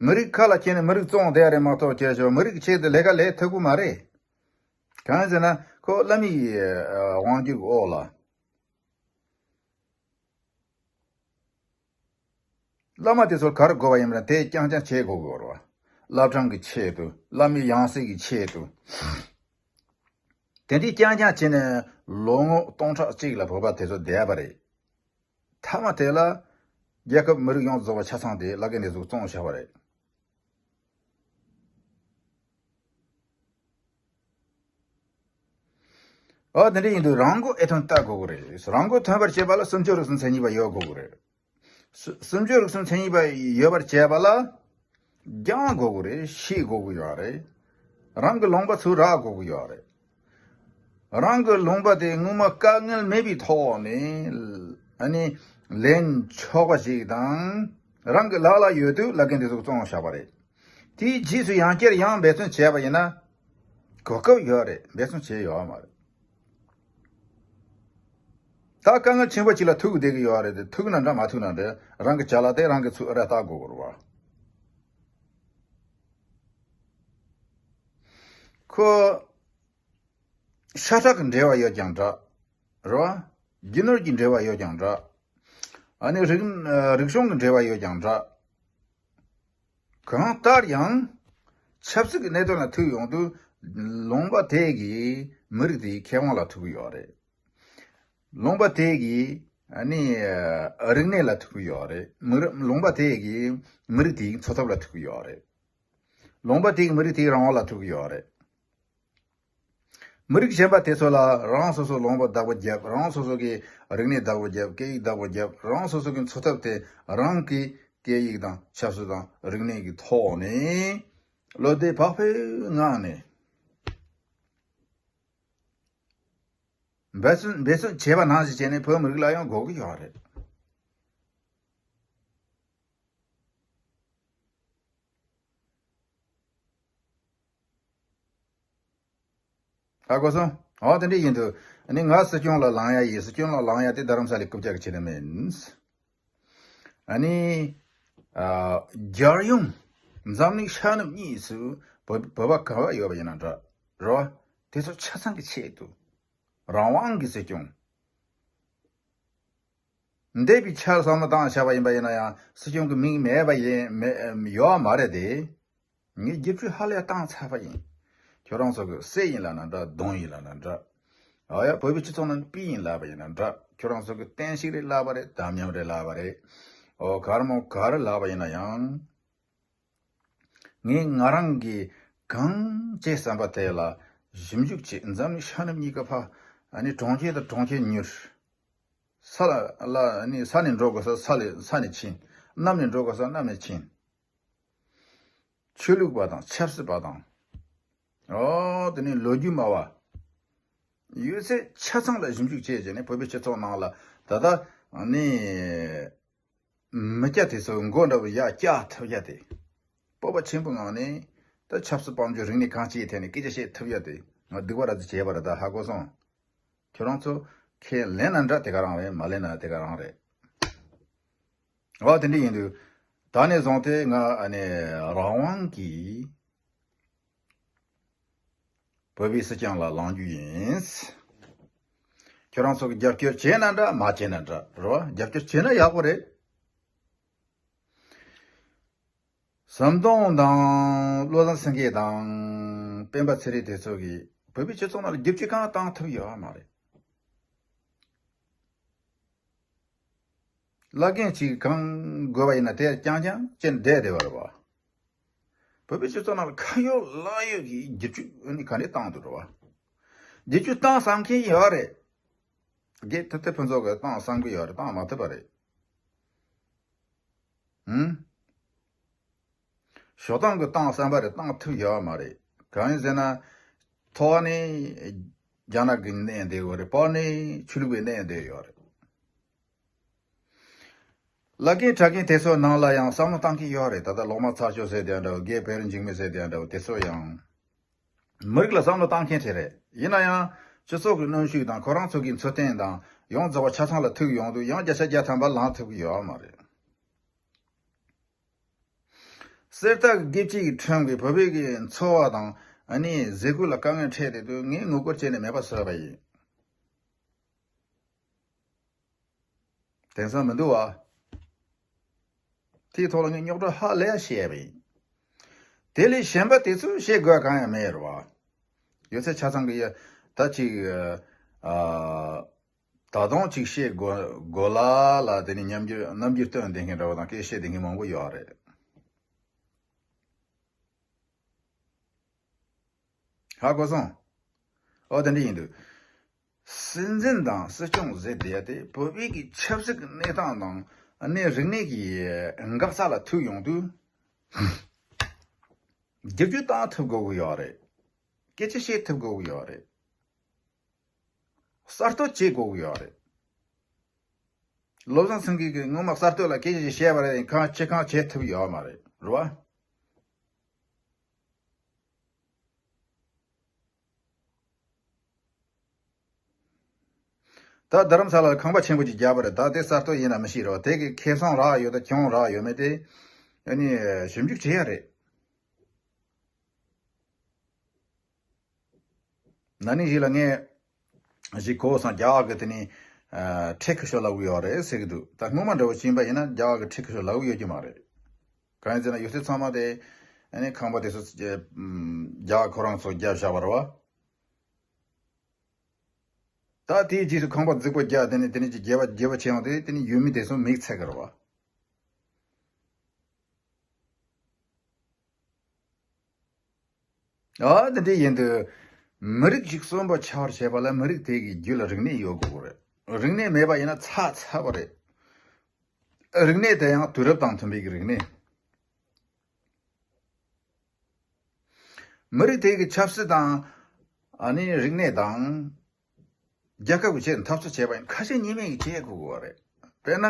མི་རིགས་ཁ་ལ་སྐྱེས་ནས་མི་རིགས་བཙོང་བསྡད་ཡ་རེད་མ་གཏོགས་ཁྱེད་ཚོ་མི་རིགས་ཆེད་དུ་ལས་ཀ་ལས་ཐུབ་ཀྱི་མ་རེད། གང་ཟེར་ན་ཁོ་བླ་མའི་དབང་སྒྱུར་གྱི་འོག་ལ། བླ་མ་དེ་ཚོར་ག་རེ་དགོས་པ་ཡིན་ན་དེ་རྐྱང་རྐྱང་བྱེད་དགོས་ཀྱི་ཡོད་རེད་བ། བླ་བྲང་གི་ཆེད་དུ་བླ་མའི་ཡང་སྲིད་ཀྱི་ཆེད་དུ། དེ་འདྲའི་རྐྱང་རྐྱང་བྱས་ནས་ལོ་ངོ་སྟོང་ཕྲག་གཅིག་ལ་བོད་པ་དེ་ཚོ་བསྡད་པ་རེད། མཐའ་མ་དེ་ལ་རྒྱལ་ཁབ་མི་རིགས་ཡོངས་རྫོགས་པ་ཆ་ཚང་དེ་བླ་རྒན་དེ་ཚོ་བཙོང་བཞག་པ་རེད། ཨ་དེ་འདྲ་ཡིན་དུས་རང་མགོ་ཨེ་ཐོན་ལྟ་དགོས་ཀྱི་རེད། རང་མགོ་ཐོན་པར་བྱེད་པ་ལ་སུམ་ཅུ་རུ་སུམ་ཚན་གཉིས་པ་ཡོད་དགོས་ཀྱི་རེད། སུ- སུམ་ཅུ་རུ་སུམ་ཚན་གཉིས་པ་ཡོད་པར་བྱེད་པ་ལ་སྦྱང་དགོས་ཀྱི་རེད། ཤེས་དགོས་ཀྱི་ཡོད་རེད། རང་གི་ལུང་པ་ཚུར་རག་དགོས་ཀྱི་ཡོད་རེད། རང་གི་ལུང་པ་དེ་སྔོན་མ་དཀའ་ངལ་མེད་པའི་ཐོག་ནས་ཨ་ནི་ལེན་ཆོག་པ་ཞིག་དང་རང་གི་ལག་ལ་ཡོད་དུས་བླ་རྒན་དེ་ཚོ་བཙོང་བཞག་པ་རེད། དེའི་རྗེས་སུ་ཡང་བསྐྱར་ཡང་འབད་བརྩོན་བྱས་པ་ཡིན་ན་གོ་སྐབས་ཡོད་རེད། འབད་བརྩོན་བྱས་ཡོད་མ་རེད། ད་དཀའ་ངལ་ཆེན་པོ་ཅིག་ལ་ཐུག་བསྡད་ཀྱི་ཡོད་རེད་དེ་ཐུག་ན་འདྲ་མ་ཐུག་ན་འདྲ་རང་གི་ཅ་ལག་དེ་རང་གི་ཚུར་ཨ་ར་བཏགས་དགོས་རེད་བ། ཁོ་ཤ་ཁྲག་གི་འབྲེལ་བ་ཡོད་ཀྱང་འདྲ། རེད་བ། རྒྱུ་ནོར་གྱི་འབྲེལ་བ་ཡོད་ཀྱང་འདྲ། ཨ་ནི་རིག་རིག་གཞུང་གི་འབྲེལ་བ་ཡོད་ཀྱང་འདྲ། གང་ལྟར་ཡང་ཆབ་སྲིད་ཀྱི་གནད་དོན་ལ་ཐུག་ཡོང་དུས་ལུང་པ་དེ་གི་མི་རིགས་དེའི་ཁེ་དབང་ལ་ཐུག་གི་ཡོད་རེད། ལུང་པ་དེ་གི་ཨ་ནི་རིག་གནས་ལ་ཐུག་གི་ཡོད་རེད། མི་རིགས་ལུང་པ་དེ་གི་མི་རིགས་དེའི་འཚོ་ཐབས་ལ་ཐུག་གི་ཡོད་རེད། ལུང་པ་དེ་གི་མི་རིགས་དེའི་རང་དབང་ལ་ཐུག་གི་ཡོད་རེད། མི་རིགས་གཞན་པ་དེ་ཚོ་ལ་རང་སོ་སོ་ལུང་པ་བདག་པོ་བརྒྱབ། རང་སོ་སོ་གི་རིག་གནས་བདག་པོ་བརྒྱབ། སྐད་ཡིག་བདག་པོ་བརྒྱབ། རང་སོ་སོ་གི་འཚོ་ཐབས་དེ་རང་གི་སྐད་ཡིག་དང་ཆབ་སྲིད་དང་རིག་གནས་ཀྱི་ཐོག་ནས་བློ་བདེ་བག་ཕེབས་ངང་ནས་འབད་བརྩོན་འབད་བརྩོན་བྱས་པ་ནང་བཞིན་བྱས་ནས་བོད་མི་རིགས་ལ་ཡང་དགོས་ཀྱི་ཡོད་རེད། ཧ་གོ་སོང་། འོ་དེ་འདྲ་ཡིན་དུས་ཨ་ནི་ང་སྲིད་སྐྱོང་ལ་ལངས་ཡ་ཡིན། སྲིད་སྐྱོང་ལ་ལངས་ཡ་དེ་རྡ་རམ་ས་ལའི་རྐུབ་བཀྱག་གི་ཆེད་དུ་མིན། ཨ་ནི་ཨ་རྒྱལ་ཡོངས་འཛམ་གླིང་ཤར་ནུབ་གཉིས་སུ་བོད་བོད་པ་ག་བ་ཡོད་པ་ཡིན་ན་འདྲ་རོ། དེ་ཚོ་ཆ་ཚང་གི་ཆེད་དུ། རང་དབང་གི་སྲིད་སྐྱོང་། འདས་པའི་ཆར་བསམ་བློ་བཏང་བྱས་པ་ཡིན་པ་ཡིན་ན་ཡང་སྲིད་སྐྱོང་གི་མིང་མེད་པ་ཡིན་མེད་ཡོད་མ་རེད་དེ། ངས་བསྒྱུར་བཅོས་ཧ་ལས་བཏང་ཚར་བ་ཡིན། ཁྱོད་རང་ཚོ་གི་སྲས་ཡིན་ལབ་ན་འདྲ། གདོང་ཡིན་ལབ་ན་འདྲ། ཨ་ཡ། བོད་པའི་སྤྱི་ཚོགས་ནང་གི་སྤུན་ཡིན་ལབ་པ་ཡིན་ན་འདྲ། ཁྱོད་རང་ཚོ་གི་བསྟན་བཤིག་རེད་ལབ་པ་རེད། དམ་ཉམས་རེད་ལབ་པ་རེད། ཨོ། གར་མོ་གར་ལབ་པ་ཡིན་ན་ཡང་། ངས་ང་རང་གི་གང་བྱེད་བསམ་པ་དེ་ལ་ཞིབ་འཇུག་བྱེད། འཛམ་གླིང་ཤར་ནུབ་གཉིས་ཀ་ཕར། ཨ་ནི་གྲོང་ཁྱེར་དང་གྲོང་ཁྱེར་ཉུལ། ས་ལ་ལ་ནི་ས་ནས་འགྲོ་དགོས་ས་ས་ལ་ས་ནས་ཕྱིན། གནམ་ནས་འགྲོ་དགོས་ས་གནམ་ནས་ཕྱིན། ཆོས་ལུགས་པ་དང་ཆབ་སྲིད་པ་དང་། ཨོ། དེ་ནས་ལོ་རྒྱུས་སྨྲ་བ། ཡོད་ཚད་ཆ་ཚང་ལ་ཞིབ་འཇུག་བྱས་བྱས་ནས་བོད་པའི་སྤྱི་ཚོགས་ནང་ལ་ད་ལྟ་ནི་མི་སྐྱ་དེ་ཚོ་མགོ་འདྲ་བོ་ཡར་བཀྱག་ཐུབ་ཡ་དེ། སྤོབས་པ་ཆེན་པོའི་ངང་ནས་ད་ཆབ་སྲིད་དཔལ་འབྱོར་རིག་གནས་གང་ཅིའི་ཐད་ནས་སྐད་ཆ་བཤད་ཐུབ་ཡ་དེ་ང་སྡིག་པ་ར་ཙི་བྱས་པ་རེད། ད་ཧ་གོ་སོང་། ཁྱོད་རང་ཚོ་ཁས་ལེན་ན་འདྲ་དེ་ག་རང་རེད། མ་ལེན་ན་དེ་ག་རང་རེད། འོ། དེ་འདྲ་ཡིན་དུས་ད་ནས་བཟུང་སྟེ་ང་ཨ་ནི་རང་དབང་གིས་བོད་པའི་སྲིད་སྐྱོང་ལ་ལངས་རྒྱུ་ཡིན། ཁྱོད་རང་ཚོ་གི་རྒྱབ་སྐྱོར་བྱས་ན་འདྲ། མ་བྱས་ན་འདྲ་རེད་བ། རྒྱབ་སྐྱོར་བྱས་ན་ཡག་པོ་རེད། ཟམ་གདོང་དང་བློ་བཟང་སེང་གེ་དང་སྤེན་པ་ཚེ་རིང་དེ་ཚོ་གིས་བོད་པའི་སྤྱི་ཚོགས་ནང་ལ་བསྒྱུར་བཅོས་གང་བཏང་ཐུབ་ཡོད་མ་རེད། བླ་རྒན་གཅིག་གང་དགོས་པ་ཡིན་ན་དེ་རྐྱང་རྐྱང་ཅན་བསྡད་བསྡད་པ་རེད་བ། བོད་པའི་སྤྱི་ཚོགས་ནང་ལ་ཁ་ཡོད་ལག་ཡོད་ཀྱི་བསྒྱུར་བཅོས་ནི་ག་འདྲས་བཏང་འདུག་རེད་བ། བསྒྱུར་བཅོས་བཏང་བསམ་མཁན་ཡོད་རེད། དགེ་ཐུབ་བསྟན་ཕུན་ཚོགས་ཀྱིས་བཏང་བསམ་གི་ཡོད་རེད། བཏང་མ་ཐུབ་པ་རེད། ཧུམ། ཞོགས་དང་གི་བཏང་བསམ་པ་རེད། བཏང་ཐུབ་ཡོད་མ་རེད། གང་ཡིན་ཟེར་ན། ཐོག་ནས་རྒྱ་ནག་གི་གནས་བསྡད་ཡོད་རེད། བར་ནས་ཆོས་ལུགས་པའི་གནས་བསྡད་ཡོད་རེད། བླ་རྒན་གྲྭ་རྒན་དེ་ཚོའི་ནང་ལ་ཡང་བསམ་བློ་བཏང་གི་ཡོད་རེད། ད་ལྟ་ལོག་སྨྲ་ཚར་གཅོད་ཟེར་དེ་འདྲ་བོ། དགེ་བེ་རི་འཇིགས་མེད་ཟེར་དེ་འདྲ་བོ་དེ་ཚོ་ཡང་། མི་རིགས་ལ་བསམ་བློ་བཏང་མཁན་དེ་རེད། ཡིན་ན་ཡང་སྤྱི་ཚོགས་ཀྱི་གནོན་ཤུགས་དང་ཁོ་རང་ཚོ་གི་འཚོ་རྟེན་དང་ཡང་རྫོགས་པ་ཆ་ཚང་ལ་ཐུག་ཡོང་དུས་ཡང་བརྒྱ་ཆ་བརྒྱ་ཐམ་པ་ལངས་ཐུབ་ཀྱི་ཡོད་མ་རེད། གསེར་རྟ་གི་དགེ་བཅུའི་ཁྲོམ་གྱི་བོད་པའི་གི་འཚོ་བ་དང་ཨ་ནི་ཟས་གོས་ལ་དཀའ་ངལ་འཕྲད་བསྡད་དུས་ངས་ངོ་རྒོལ་བྱས་ནས་མེད་པ་བཟོས་པ་ཡིན། དེང་སང་མི་འདུག་བ། དེའི་ཐོག་ལ་ངས་རྙོག་དྲ་ཧ་ལས་ཡ་བཤད་པ་ཡིན། དེ་ལས་གཞན་པ་དེ་ཚོས་བཤད་དགོས་གང་ཡང་མེད་རེད་བ། ཡོད་ཚད་ཆ་ཚང་གི་ཡ་ད་ཅིག་ཨ། ད་དུང་ཅིག་བཤད་དགོས་དགོས་ལ་ལ་དེ་ནི་ཉམས་འགྱུར་རྣམ་འགྱུར་སྟོན་བསྡད་མཁན་འདྲ་བོ་དང་སྐད་བཤད་བསྡད་མཁན་མང་པོ་ཡོད་རེད། ཧ་གོ་སོང་། ཨོ། དེ་འདྲ་ཡིན་དུས། སྲིད་འཛིན་དང་སྲིད་སྐྱོང་ཟེར་བསྡད་དེ་བོད་པའི་གི་ཆབ་སྲིད་ཀྱི་གནས་སྟངས་དང་གནས་རིག་གནས་ཀྱི་འགག་རྩ་ལ་ཐུག་ཡོང་དུས། བསྒྱུར་བཅོས་བཏང་ཐུབ་དགོས་ཀྱི་ཡོད་རེད། སྐད་ཆ་བཤད་ཐུབ་དགོས་ཀྱི་ཡོད་རེད། གསར་གཏོད་བྱེད་དགོས་ཀྱི་ཡོད་རེད། བློ་བཟང་སེང་གེ་གིས་སྔོན་མ་གསར་གཏོད་ལ་སྐད་ཆ་ཞིག་བཤད་པ་རེད། ཁང་ཆེ་ཁང་བྱེད་ཐུབ་ཡོད་མ་རེད། རེད་བ། ད་རྡ་རམ་ས་ལ་ལ་ཁང་པ་ཆེན་པོ་ཅིག་བརྒྱབ་པ་རེད། ད་དེ་གསར་གཏོད་ཡིན་ན་མི་ཤེས་རོགས། དེ་གི་ཁེ་བཟང་རག་ཡོད་ད་གྱོང་རག་ཡོད་མེད་དེ་ཨ་ནི་ཞིབ་འཇུག་བྱེད་ཡ་རེད། ན་ནིང་ཞིག་ལ་ངས་ཞིག་གོ་སོང་། རྒྱ་གར་གི་དེ་ནི་ཨ་ཁྲེ་ཁི་ཤོ་ལབ་གི་ཡོད་རེད་ཟེར་གི་འདུག་ད་སྔོན་མ་འདྲ་བོ་ཕྱིན་པ་ཡིན་ན་རྒྱ་གར་གི་ཁྲེ་ཁི་ཤོ་ལབ་གི་ཡོད་ཀྱི་མ་རེད། གང་ཡིན་ཟེར་ན་ཡོད་ཚད་ཚང་མ་དེ་ཨ་ནི་ཁང་པ་དེ་ཚོ་རྒྱ་གར་ཁོ་རང་ཚོ་བརྒྱབ་བཞག་པ་རེད་བ། ད་དེའི་རྗེས་སུ་ཁང་པ་རྫིག་པོ་རྒྱག་དེ་ནས་དེ་ནས་ཅིག་རྒྱས་པ་རྒྱས་པ་བྱས་ཡོང་དུས་དེ་ནས་ཡུལ་མི་དེ་ཚོ་མིག་ཚད་ཀྱི་རེད་བ། ཨ། དེ་འདྲ་ཡིན་དུས་མི་རིགས་ཤིག་གསོན་པོ་ཆགས་པར་བྱེད་པ་ལ་མི་རིགས་དེ་གི་རྒྱུད་ལ་རིག་གནས་ཡོད་དགོས་ཀྱི་རེད། རིག་གནས་མེད་པ་ཡིན་ན་ཚ་ཚ་པོ་རེད། རིག་གནས་དེ་ཡང་དུས་རབས་དང་མཐུན་པའི་གི་རིག་གནས། མི་རིགས་དེ་གི་ཆབ་སྲིད་དང་ཨ་ནི་རིག་གནས་དང་རྒྱལ་ཁབ་ཀྱི་ཆེད་དུ་འཐབ་རྩོད་བྱས་པ་ཡིན། ཁ་ཞེ་གཉིས་མེད་ཀྱིས་བྱེད་དགོས་ཀྱི་རེད། དཔེར་ན།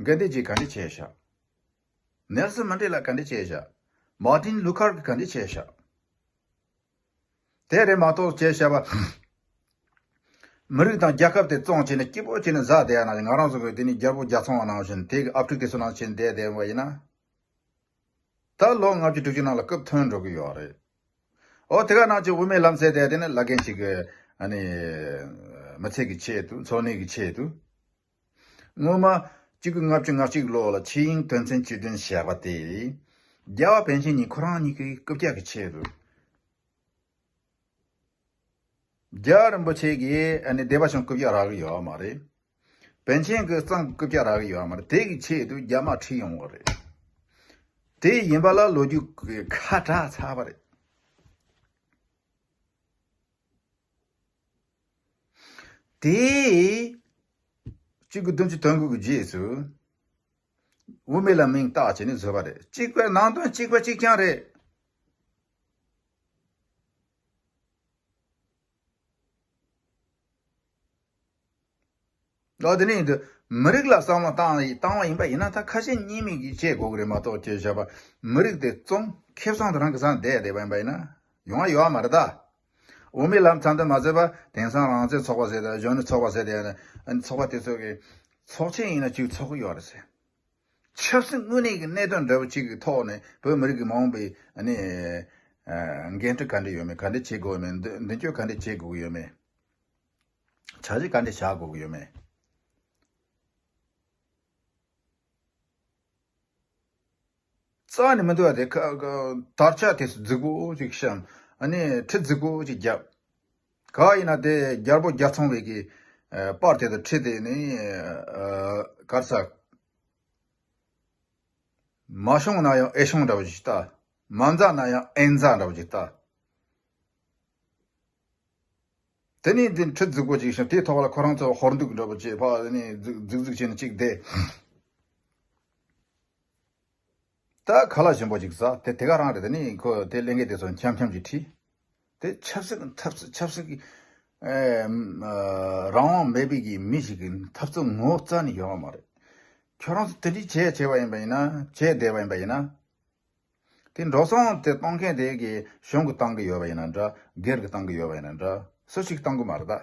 གྷན་དྷི་ཇི་ག་འདྲ་བྱས་ཤག་ནེལ་སོན་མན་ཌེ་ལ་ག་འདྲ་བྱས་ཤག་མར་ཏིན་ལུ་ཁར་གྱིས་ག་འདྲ་བྱས་ཤག་དེ་རེད་མ་གཏོགས་བྱས་བཞག་པ། མི་རིགས་དང་རྒྱལ་ཁབ་དེ་བཙོང་བྱས་ནས་སྐྱིད་པོ་བྱས་ནས་ཟ་བསྡད་ཡ་ན། ང་རང་ཚོ་གི་དེ་ནི་རྒྱལ་པོ་རྒྱལ་ཚོང་བ་ནང་བཞིན་དེ་གི་ཨ་ཕྲུག་དེ་ཚོ་ནང་བཞིན་བསྡད་བསྡད་པ་ཡིན་ན། ད་ལོ་ལྔ་བཅུ་དྲུག་ཅུ་ནང་ལ་སྐབས་ཐོན་འགྲོ་གི་ཡོད་རེད། ཨོ། དེ་ག་ནང་བཞིན་དབུ་མའི་ལམ་ཟེར་དེ་དེ་ནི་བླ་རྒན་ཞིག་གི་ཨ་ནི་ མི་ཚེ་གི་ཆེད་དུ། འཚོ་གནས་ཀྱི་ཆེད་དུ། སྔོན་མ་ཆིག་སྟོང་དགུ་བརྒྱ་ལྔ་བཅུ་ང་གཅིག་ལོ་ལ་ཆོས་དབྱིངས་དོན་ཚན་བཅུ་བདུན་ཞེས་པ་དེ། རྒྱལ་བ་པཎ་ཆེན་གཉིས་ཁོ་རང་གཉིས་ཀྱི་རྐུབ་བཀྱག་གི་ཆེད་དུ། རྒྱལ་བ་རིན་པོ་ཆེ་གིས་ཨ་ནི་སྡེ་པ་གཞུང་རྐུབ་བཀྱག་རག་གི་ཡོད་མ་རེད། པཎ་ཆེན་གྱི་གཙང་རྐུབ་བཀྱག་རག་གི་ཡོད་མ་རེད། དེ་གི་ཆེད་དུ་རྒྱ་དམག་ཁྲིད་ཡོང་བ་རེད། དེ་ཡིན་པ་ལ་ལོ་རྒྱུས་ཁ་གྲག་ཚར་བ་རེད། དེ་གཅིག་དགུ་བདུན་ཅུ་དོན་དགུ་གི་རྗེས་སུ་དབུ་མའི་ལམ་མིང་བཏགས་བྱས་ནས་བཟོས་པ་རེད། གཅིག་པའི་ནང་དོན་གཅིག་པ་གཅིག་རྐྱང་རེད། ཨོ་དེ་ནས་འདི་མི་རིགས་ལ་བསམ་བློ་བཏང་བཏང་བ་ཡིན་པ་ཡིན་ན། ད་ཁ་ཞེ་གཉིས་མེད་ཀྱིས་བྱེད་དགོས་ཀྱི་རེད་མ་གཏོགས། ཅེས་བྱ་བ་མི་རིགས་དེ་བཙོང་ཁེ་བཟང་དེ་རང་གི་བཟང་བསྡད་བསྡད་པ་ཡིན་པ་ཡིན་ན་ཡོང་བ་ཡོད་མ་རེད་ད། དབུ་མའི་ལམ་ཙམ་དུ་མ་ཟད་པ་དེང་སང་རང་བཙན་ཚོགས་པ་ཟེར་དང་གཞོན་ནུ་ཚོགས་པ་ཟེར་དེ་ཡང་ཚོགས་པ་དེ་ཚོ་གི་ཚོགས་ཆེན་ཡིན་ན་ཅིག་ཚོགས་ཀྱི་ཡོད་རེད་ཟེར། ཆབ་སྲིད་དངོས་གནས་ཀྱི་གནད་དོན་འདྲ་བོ་ཅིག་གི་ཐོག་ནས་བོད་མི་རིགས་ཀྱི་མ་འོངས་པའི་ཨ་ནི་འགན་འཁྲི་ག་འདྲ་ཡོད་མེད། ག་འདྲ་བྱེད་དགོས་མེད། མདུན་མདུན་སྐྱོད་ག་འདྲ་བྱེད་དགོས་ཀྱི་ཡོད་མེད། འཆར་གཞི་ག་འདྲ་བཞག་དགོས་ཀྱི་ཡོད་མེད། རྩ་ནས་མི་འདུག་བ་དེ། ཁ་ཁ་དར་ཆ་དེ་ཚོ་རྫིག་པོ་ཅིག་བཤམས། ཨ་ནི་ཁྲི་རྫིག་པོ་ཅིག་བརྒྱབ། ག་ཡིན་ན་དེ་རྒྱལ་པོ་རྒྱལ་ཚོང་བའི་གི་ཨ་པར་དེ་དང་ཁྲི་དེ་ནི་ཨ་གར་ས། མ་ཤོང་ན་ཡང་ཨེ་ཤོང་འདྲ་བོ་ཞིག་ལྟ། མ་འཛའ་ན་ཡང་ཨེ་འཛའ་འདྲ་བོ་ཞིག་ལྟ། དེ་ནས་འདི་ཁྲི་རྫིག་པོ་ཅིག་བྱུང་། དེའི་ཐོག་ལ་ཁོ་རང་ཚོ་ཧོར་འདུག་འདྲ་པོ་བྱས། ཕ་ནི་རྫིག་རྫིག་རྫིག་བྱས་ནས་གཅིག་བསྡད། ད་ཁ་ལག་ཞིམ་པོ་ཅིག་ཟ། དེ་དེ་ག་རང་རེད། དེ་ནས་ཁོ་དེ་ལས་འགན་དེ་ཚོ་འཆམ་འཆམ་ཅིག་ཁྲིད། དེ་ཆབ་སྲིད་ཀྱི་འཐབ་རྩོད། ཆབ་སྲིད་ཀྱི་ཨེ་ཨ་རང་དབང་མེད་པའི་གི་མི་ཞིག་གི་འཐབ་རྩོད་ངོ་བོ་རྩ་ནས་ཡོད་པ་མ་རེད། ཁྱོད་རང་ཚོ་དེ་འདྲའི་བྱས་བྱས་པ་ཡིན་པ་ཡིན་ན། བྱས་བསྡད་པ་ཡིན་པ་ཡིན་ན། དེ་འགྲོ་སོང་དེ་གཏོང་མཁན་དེ་གི་གཞུང་གི་གཏོང་གི་ཡོད་པ་ཡིན་ན་འདྲ། སྒེར་གི་གཏོང་གི་ཡོད་པ་ཡིན་ན་འདྲ། སུ་ཞིག་གཏོང་གི་མ་རེད་ད།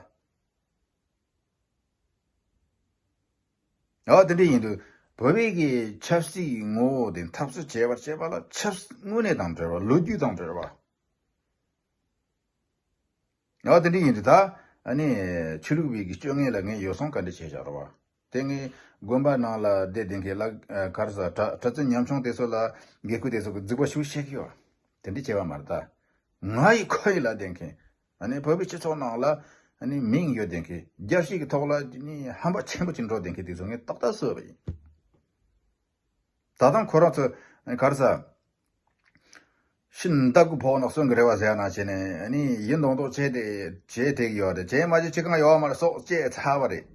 ཨ་དེ་འདྲ་ཡིན་དུས་བོད་པའི་གི་ཆབ་སྲིད་ངོ་བོ་དེ་འཐབ་རྩོད་བྱེད་པར་བྱེད་པ་ལ་ཆབ་སྲིད་དངོས་གནས་དང་འབྲེལ་བ། ལོ་རྒྱུས་དང་འབྲེལ་བ། ཨ་དེ་འདྲ་ཡིན་དུས་ད་ཨ་ནི་ཆོས་ལུགས་པའི་གི་སྤྱོད་ངན་ལ་ངས་ཡོ་བསྲང་ག་འདྲ་བྱས་བཞག་རེད་བ། དེ་ངས་དགོན་པ་ནང་ལ་བསྡད་བསྡད་མཁན་ལ་ཨ་ག་རེ་ཟ། གྲྭ་གྲྭ་བཙུན་ཉམ་ཆུང་དེ་ཚོ་ལ་དགེ་བསྐོས་དེ་ཚོ་གི་རྫིག་པ་ཞིག་བཤད་ཀྱི་ཡོད། དེ་འདྲ་བྱས་པ་མ་རེད་ད། ང་ཡི་ཁོ་ཡི་ལབ་བསྡད་མཁན། ཨ་ནི་བོད་པའི་སྤྱི་ཚོགས་ནང་ལ་ཨ་ནི་མིང་ཡོད་བསྡད་མཁན། རྒྱལ་སྤྱི་གི་ཐོག་ལ་ནི་ཧམ་པ་ཆེན་པོ་ཅིག་འགྲོ་བསྡད་མཁན་དེ་ཚོ་ངས་ཏག་ཏག་གསོད་པ་ཡིན། ད་དུང་ཁོ་རང་ཚོ་ག་རེ་ཟ། ཤིན་ཏུ་ལྟ་སྐུ་ཕོག་ན་གསོན་གི་རེད་བ་ཟེར་ན་བྱས་ནས་ཨ་ནི་ཡིན་མདོག་མདོག་བྱས་ཏེ་བྱས་བསྡད་ཀྱི་ཡོད་རེད། བྱས་མ་བྱས་ཅི་གང་ཡོད་མ་རེད། སྲོག་བཅད་ཚར་བ་རེད།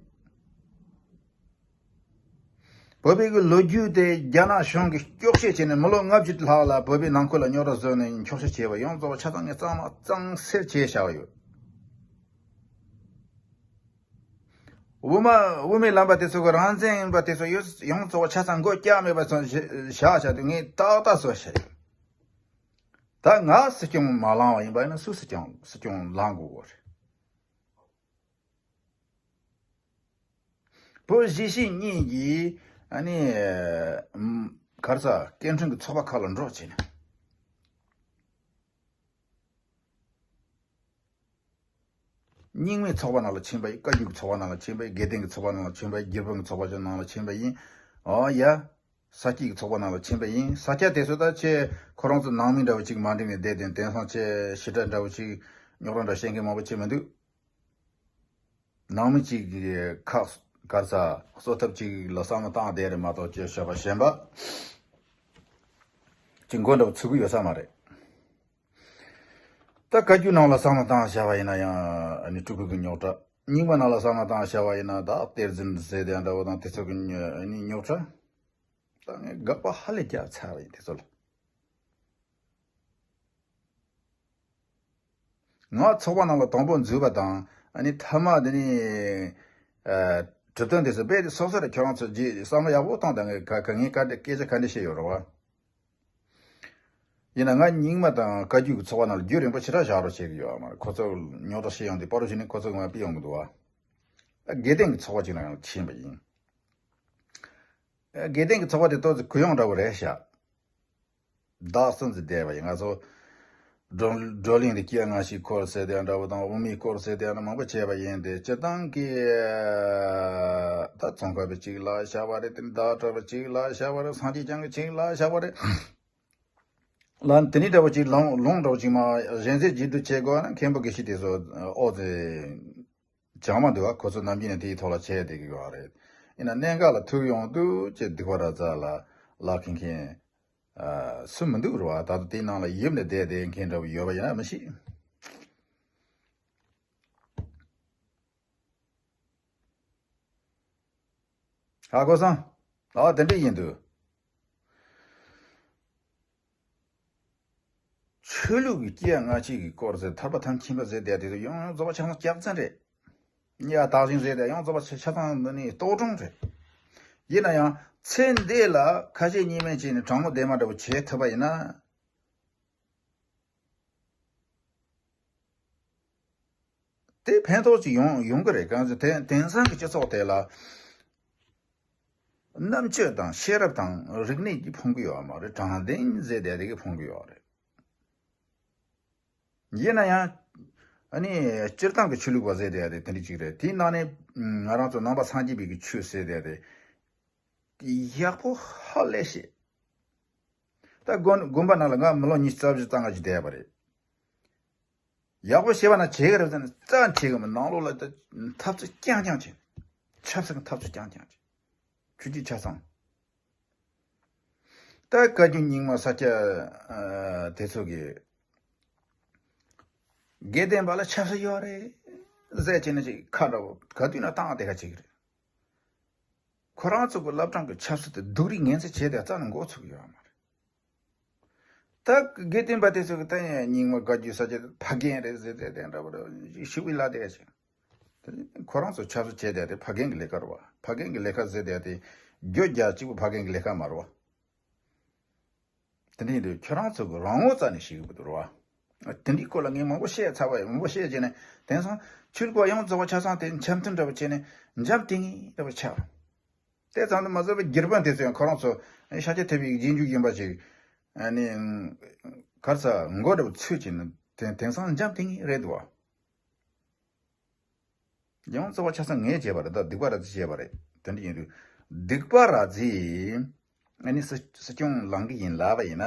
བོད་པའི་གི་ལོ་རྒྱུས་དེ་རྒྱ་ནག་གཞུང་གིས་འཁྱོག་བཤད་བྱས་ནས་མི་ལོ་ལྔ་བཅུ་ལྷག་ལ་བོད་པའི་ནང་ཁུལ་ལ་རྙོག་དྲ་བཟོས་ནས་འཁྱོག་བཤད་བྱས་པ་ཡོངས་རྫོགས་ཆ་ཚང་ངས་གཙང་མ་གཙང་སེལ་བྱས་བཞག་ཡོད། དབུ་མ་དབུ་མའི་ལམ་པ་དེ་ཚོ་གི་རང་བཙན་ཡིན་པ་དེ་ཚོ་ཡོད། ཡོངས་རྫོགས་ཆ་ཚང་མགོ་བཀྱག་མེད་པ་ཚོ་བཞག་བཞག་བྱས་དུས་ངས་ཏག་ཏག་བཟོས་བཞག་ཡོད། ད་ང་སྲིད་སྐྱོང་མ་ལངས་པ་ཡིན་པ་ཡིན་ན་སུ་སྲིད་སྐྱོང་སྲིད་སྐྱོང་ལངས་དགོས་གོ་རེད། བོད་གཞིས་བྱེས་གཉིས་ཀྱིས་ཨ་ནི་ཨམ་ག་རེ་ཟ། སྐད་འཕྲིན་གྱི་ཚོགས་པ་ཁག་ལ་འགྲོ་བྱས་ནས། རྙིང་མའི་ཚོགས་པ་ནང་ལ་ཕྱིན་པ་ཡིན། བཀའ་བརྒྱུད་ཀྱི་ཚོགས་པ་ནང་ལ་ཕྱིན་པ་ཡིན། དགེ་ལྡན་གྱི་ཚོགས་པ་ནང་ལ་ཕྱིན་པ་ཡིན། དགེ་འཕེལ་གྱི་ཚོགས་པ་ནང་ལ་ཕྱིན་པ་ཡིན། ཨོ་ཡ། ས་སྐྱའི་ཚོགས་པ་ནང་ལ་ཕྱིན་པ་ཡིན། ས་སྐྱ་དེ་ཚོ་ད་ཁྱེད་ཁོ་རང་ཚོ་ནང་མི་འདྲ་བོ་ཅིག་མ་འགྲིག་ནས་བསྡད་དེ། དེང་སང་ཁྱེད་ཞེ་དྲག་འདྲ་བོ་ཅིག་རྙོག་དྲ་འདྲ་བཤད་མཁན་མང་པོ་ཅིག་མི་འདུག་ནང་མི་གཅིག་གིས་ཁག་ག་རེ་ཟ། གསོ་ཐབས་གཅིག་ལ་བསམ་བློ་བཏང་བསྡད་རེད་མ་གཏོགས། ཅེས་བཤད་པ་གཞན་པ་ཅིག་མགོ་འདྲ་བོ་ཚོས་ཀྱི་ཡོད་ས་མ་རེད། ད་བཀའ་བརྒྱུད་ནང་ལ་བསམ་བློ་བཏང་བྱས་པ་ཡིན་ན་ཡང་ཨ་ནི་སྤྲུལ་སྐུ་གི་རྙོག་དྲ། རྙིང་མ་ནང་ལ་བསམ་བློ་བཏང་བྱས་པ་ཡིན་ན་ད་གཏེར་འཛིན་ཟེར་དེ་འདྲ་བོ་དང་དེ་ཚོ་གི་ཨ་ནི་རྙོག་དྲ། ད་ངས་དགག་པ་ཧ་ལས་རྒྱག་ཚར་བ་ཡིན་དེ་ཚོ་ལ། ང་ཚོགས་པ་ནང་ལ་དང་པོ་འཛུལ་བ་དང་ཨ་ནི་མཐའ་མ་དེ་ནི་ཨ་གྲུབ་དོན་དེ་ཚོ་རྦད་དེ་སོ་སོ་རེ་ཁྱོད་རང་ཚོ་རྗེས་བསམ་བློ་ཡག་པོ་བཏང་དང་། ངས་ག་ག་ངས་བཀའ་འདྲི་སྐད་ཆ་ག་འདྲི་བཤད་ཡོད་རེད་བ། ཡིན་ན་ང་རྙིང་མ་དང་བཀའ་བརྒྱུད་ཀྱི་ཚོགས་པ་ནང་ལ་རྒྱུན་རིང་པོ་ཞེ་དྲག་བཞག་རོགས་བྱེད་ཀྱི་ཡོད་མ་རེད། ཁོ་ཚོ་རྙོག་དྲ་བཤད་ཡོང་དུས་པར་རུ་བྱས་ནས་ཁོ་ཚོ་ང་ཕུད་ཡོང་གི་འདུག་བ། དགེ་ལྡན་གྱི་ཚོགས་པ་ཅིག་ནང་ཡང་ཕྱིན་པ་ཡིན། དགེ་ལྡན་གྱི་ཚོགས་པ་དེ་ཏོག་ཙམ་གུ་ཡངས་འདྲ་བོ་རེད་ཤག་བདག་སུན་ཙི་བསྡད་པ་ཡིན། ང་ཚོ་ བགྲོ་བགྲོ་གླེང་དེ་སྐྱེ་ལྔ་ཞིག་སྐོར་ཟེར་དེ་འདྲ་བོ་དང་དབུ་མའི་སྐོར་ཟེར་དེ་འདྲ་མང་པོ་བྱས་པ་ཡིན་ཏེ། སྤྱིར་བཏང་གི་ད་ཙོང་ཁ་པའི་གཅིག་ལ་བྱ་བ་རེད། དེ་ནི་ཟླ་གྲགས་པའི་གཅིག་ལ་བྱ་བ་རེད། སངས་རྒྱས་བསྐྱངས་ཀྱི་གཅིག་ལ་བྱ་བ་རེད། ལ་དེ་ནི་འདྲ་བོ་གཅིག་ལུང་ལུང་འདྲ་བོ་གཅིག་མ་གཞན་ཟེར་བརྗེད་སྡུད་བྱེད་དགོས་ན། མཁན་པོ་དགེ་བཤེས་དེ་ཚོ་ཨོ་ཙི་བྱང་མ་འདུག་བ། ཁོ་ཚོ་ནམ་རྒྱུན་ནས་དེའི་ཐོག་ལ་བྱས་བསྡད་ཀྱི་ཡོད་རེད། ཡིན་ན་གནད་འགག་ལ་ཐུག་ཡོང་དུས་ཀྱི་སྡིག་པ་ར་ཛ་ལ་ལ་མཁན་མཁན་སུ་མི་འདུག་རེད་བ། ད་ལྟ་དེའི་ནང་ལ་ཡིབ་ནས་བསྡད་བསྡད་མཁན་འདྲ་བོ་ཡོད་པ་ཡིན་ན་མི་ཤེས། ཧ་གོ་སོང་། ཨ་དེ་འདྲ་ཡིན་དུས། ཆོས་ལུགས་ཀྱི་སྐྱེ་ལྔ་གཅིག་གི་སྐོར་ཟེར། ཐར་པ་ཐམས་ཅད་མཁྱེན་པ་ཟེར་བསྡད་དེ་ཚོ་ཡང་ཡང་རྫོགས་པ་ཆ་ཚང་སྐྱག་རྫུན་རེད། ཉེས་པ་དག་ཞིང་ཟེར་དེ་ཡང་རྫོགས་པ་ཆ་ཆ་ཚང་འདི་ནི་རྟོག་སྒྲུང་རེད། ཡིན་ན་ཡང་ཚེ་འདི་ལ་ཁ་ཞེ་གཉིས་མེད་བྱས་ནས་དྲང་མོ་བདེན་པ་འདྲ་བོ་བྱེད་ཐུབ་པ་ཡིན་ན། དེ་ཕན་ཐོགས་ཅིག་ཡོང་ཡོང་གི་རེད། གང་ཟེར་དེ་དེང་སང་གི་སྤྱི་ཚོགས་དེ་ལ་རྣམ་དཔྱོད་དང་ཤེས་རབ་དང་རིག་གནས་ཀྱིས་ཕོངས་ཀྱི་ཡོད་མ་རེད། དྲང་བདེན་ཟེར་བསྡད་དེ་གིས་ཕོངས་ཀྱི་ཡོད་རེད། ཡིན་ན་ཡང་ཨ་ནི་སྤྱིར་བཏང་གི་ཆོས་ལུགས་པ་ཟེར་བསྡད་དེ་དེ་འདྲ་ཅིག་རེད། དེའི་ནང་ནས་ང་རང་ཚོ་ནང་པ་སངས་རྒྱས་པའི་གི་ཆོས་ཟེར་བསྡད་དེ་ཡག་པོ་ཧ་ལས་ཤེས། ད་དགོན་དགོན་པ་ནང་ལ་ང་མི་ལོ་ཉི་ཤུ་རྩ་བཞི་རྩ་ལྔ་ཅིག་བསྡད་པ་རེད། ཡག་པོ་བྱས་པ་ན་བྱེད་ཀྱི་རེད་ཟེར་ནས་རྩ་བྱེད་ཀྱི་མི། ནང་ལོགས་ལ་ད་འཐབ་རྩོད་རྐྱང་རྐྱང་བྱེད། ཆབ་སྲིད་ཀྱི་འཐབ་རྩོད་རྐྱང་རྐྱང་བྱེད། ཆོས་བརྒྱུད་ཆ་ཚང་། ད་བཀའ་བརྒྱུད་རྙིང་མ་ས་སྐྱ་ཨ་དེ་ཚོ་གི་དགེ་ལྡན་པ་ལ་ཆབ་སྲིད་ཡོད་རེད་ཟེར་བྱས་ནས་ཅིག་ཁ་འདྲ་བོ་ག་དུས་ན་བཏང་བསྡད་ཁ་བྱེད་ཀྱི་རེད། ཁོ་རང་ཚོ་གི་བླ་བྲང་གི་ཆབ་སྲིད་དེ་སྡུག་རུས་ངན་ཚད་བྱས་ཏེ་རྩ་ནས་འགོ་ཚུགས་ཡོད་མ་རེད། ད་དགེ་ལྡན་པ་དེ་ཚོ་གི་ད་ཡང་རྙིང་མ་བཀའ་བརྒྱུད་ས་ཆ་ཕ་རྒན་རེད་ཟེར་ཏེ་དེ་འདྲ་པོ་རེད་ཞུ་བའི་ལ་དེ་ཆེ། ཁོ་རང་ཚོ་ཆབ་སྲིད་བྱས་བསྡད་དེ་ཕ་རྒན་གི་ལས་ཀ་རེད་བ། ཕ་རྒན་གི་ལས་ཀ་ཟེར་བསྡད་དེ་རྒྱུ་རྒྱ་གཅིག་པུ་ཕ་རྒན་གི་ལས་ཀ་མ་རེད་བ། དེ་འདྲ་ཡིན་དུས་ཁྱོད་རང་ཚོ་གི་རང་ངོ་རྩ་ནས་ཤེས་དགོས་འདུག་རེད་བ། དེ་འདྲའི་སྐོར་ལ་ངས་མང་པོ་བཤད་ཚར་བ་ཡིན། མང་པོ་བཤད་རྗེས་ནས་དེང་སང་ཆོས་ལུགས་པ་ཡོངས་རྫོགས་པ་ཆ་ཚང་དེ་འཆམ་མཐུན་འདྲ་པོ་བྱས་ནས་འཇམ་ཐིང་ངེ་འདྲ་པོ་ཆགས། དེ་ཙམ་དུ་མ་ཟད་པའི་སྒེར་དཔོན་དེ་ཚོ་ཡང་ཁོ་རང་ཚོ་ཤཱཀྱ་ཐུབ་པའི་རྗེས་འཇུག་ཡིན་པ་ཞིག་ཨ་ནི་ག་རེ་ཟེར་མགོ་འདྲ་པོ་ཚོས་བྱས་ནས་དེ་དེང་སང་འཇམ་ཐིང་ངེ་རེད་འདུག་བ། ཡང་རྩ་བ་ཆ་ཚང་ངས་བྱས་པ་རེད། ད་སྡིག་པ་ར་ཙི་བྱས་པ་རེད། དེ་འདྲ་ཡིན་དུས་སྡིག་པ་ར་ཙི་ཨ་ནི་སྲིད་སྲིད་སྐྱོང་ལངས་གི་ཡིན་ལབ་པ་ཡིན་ན།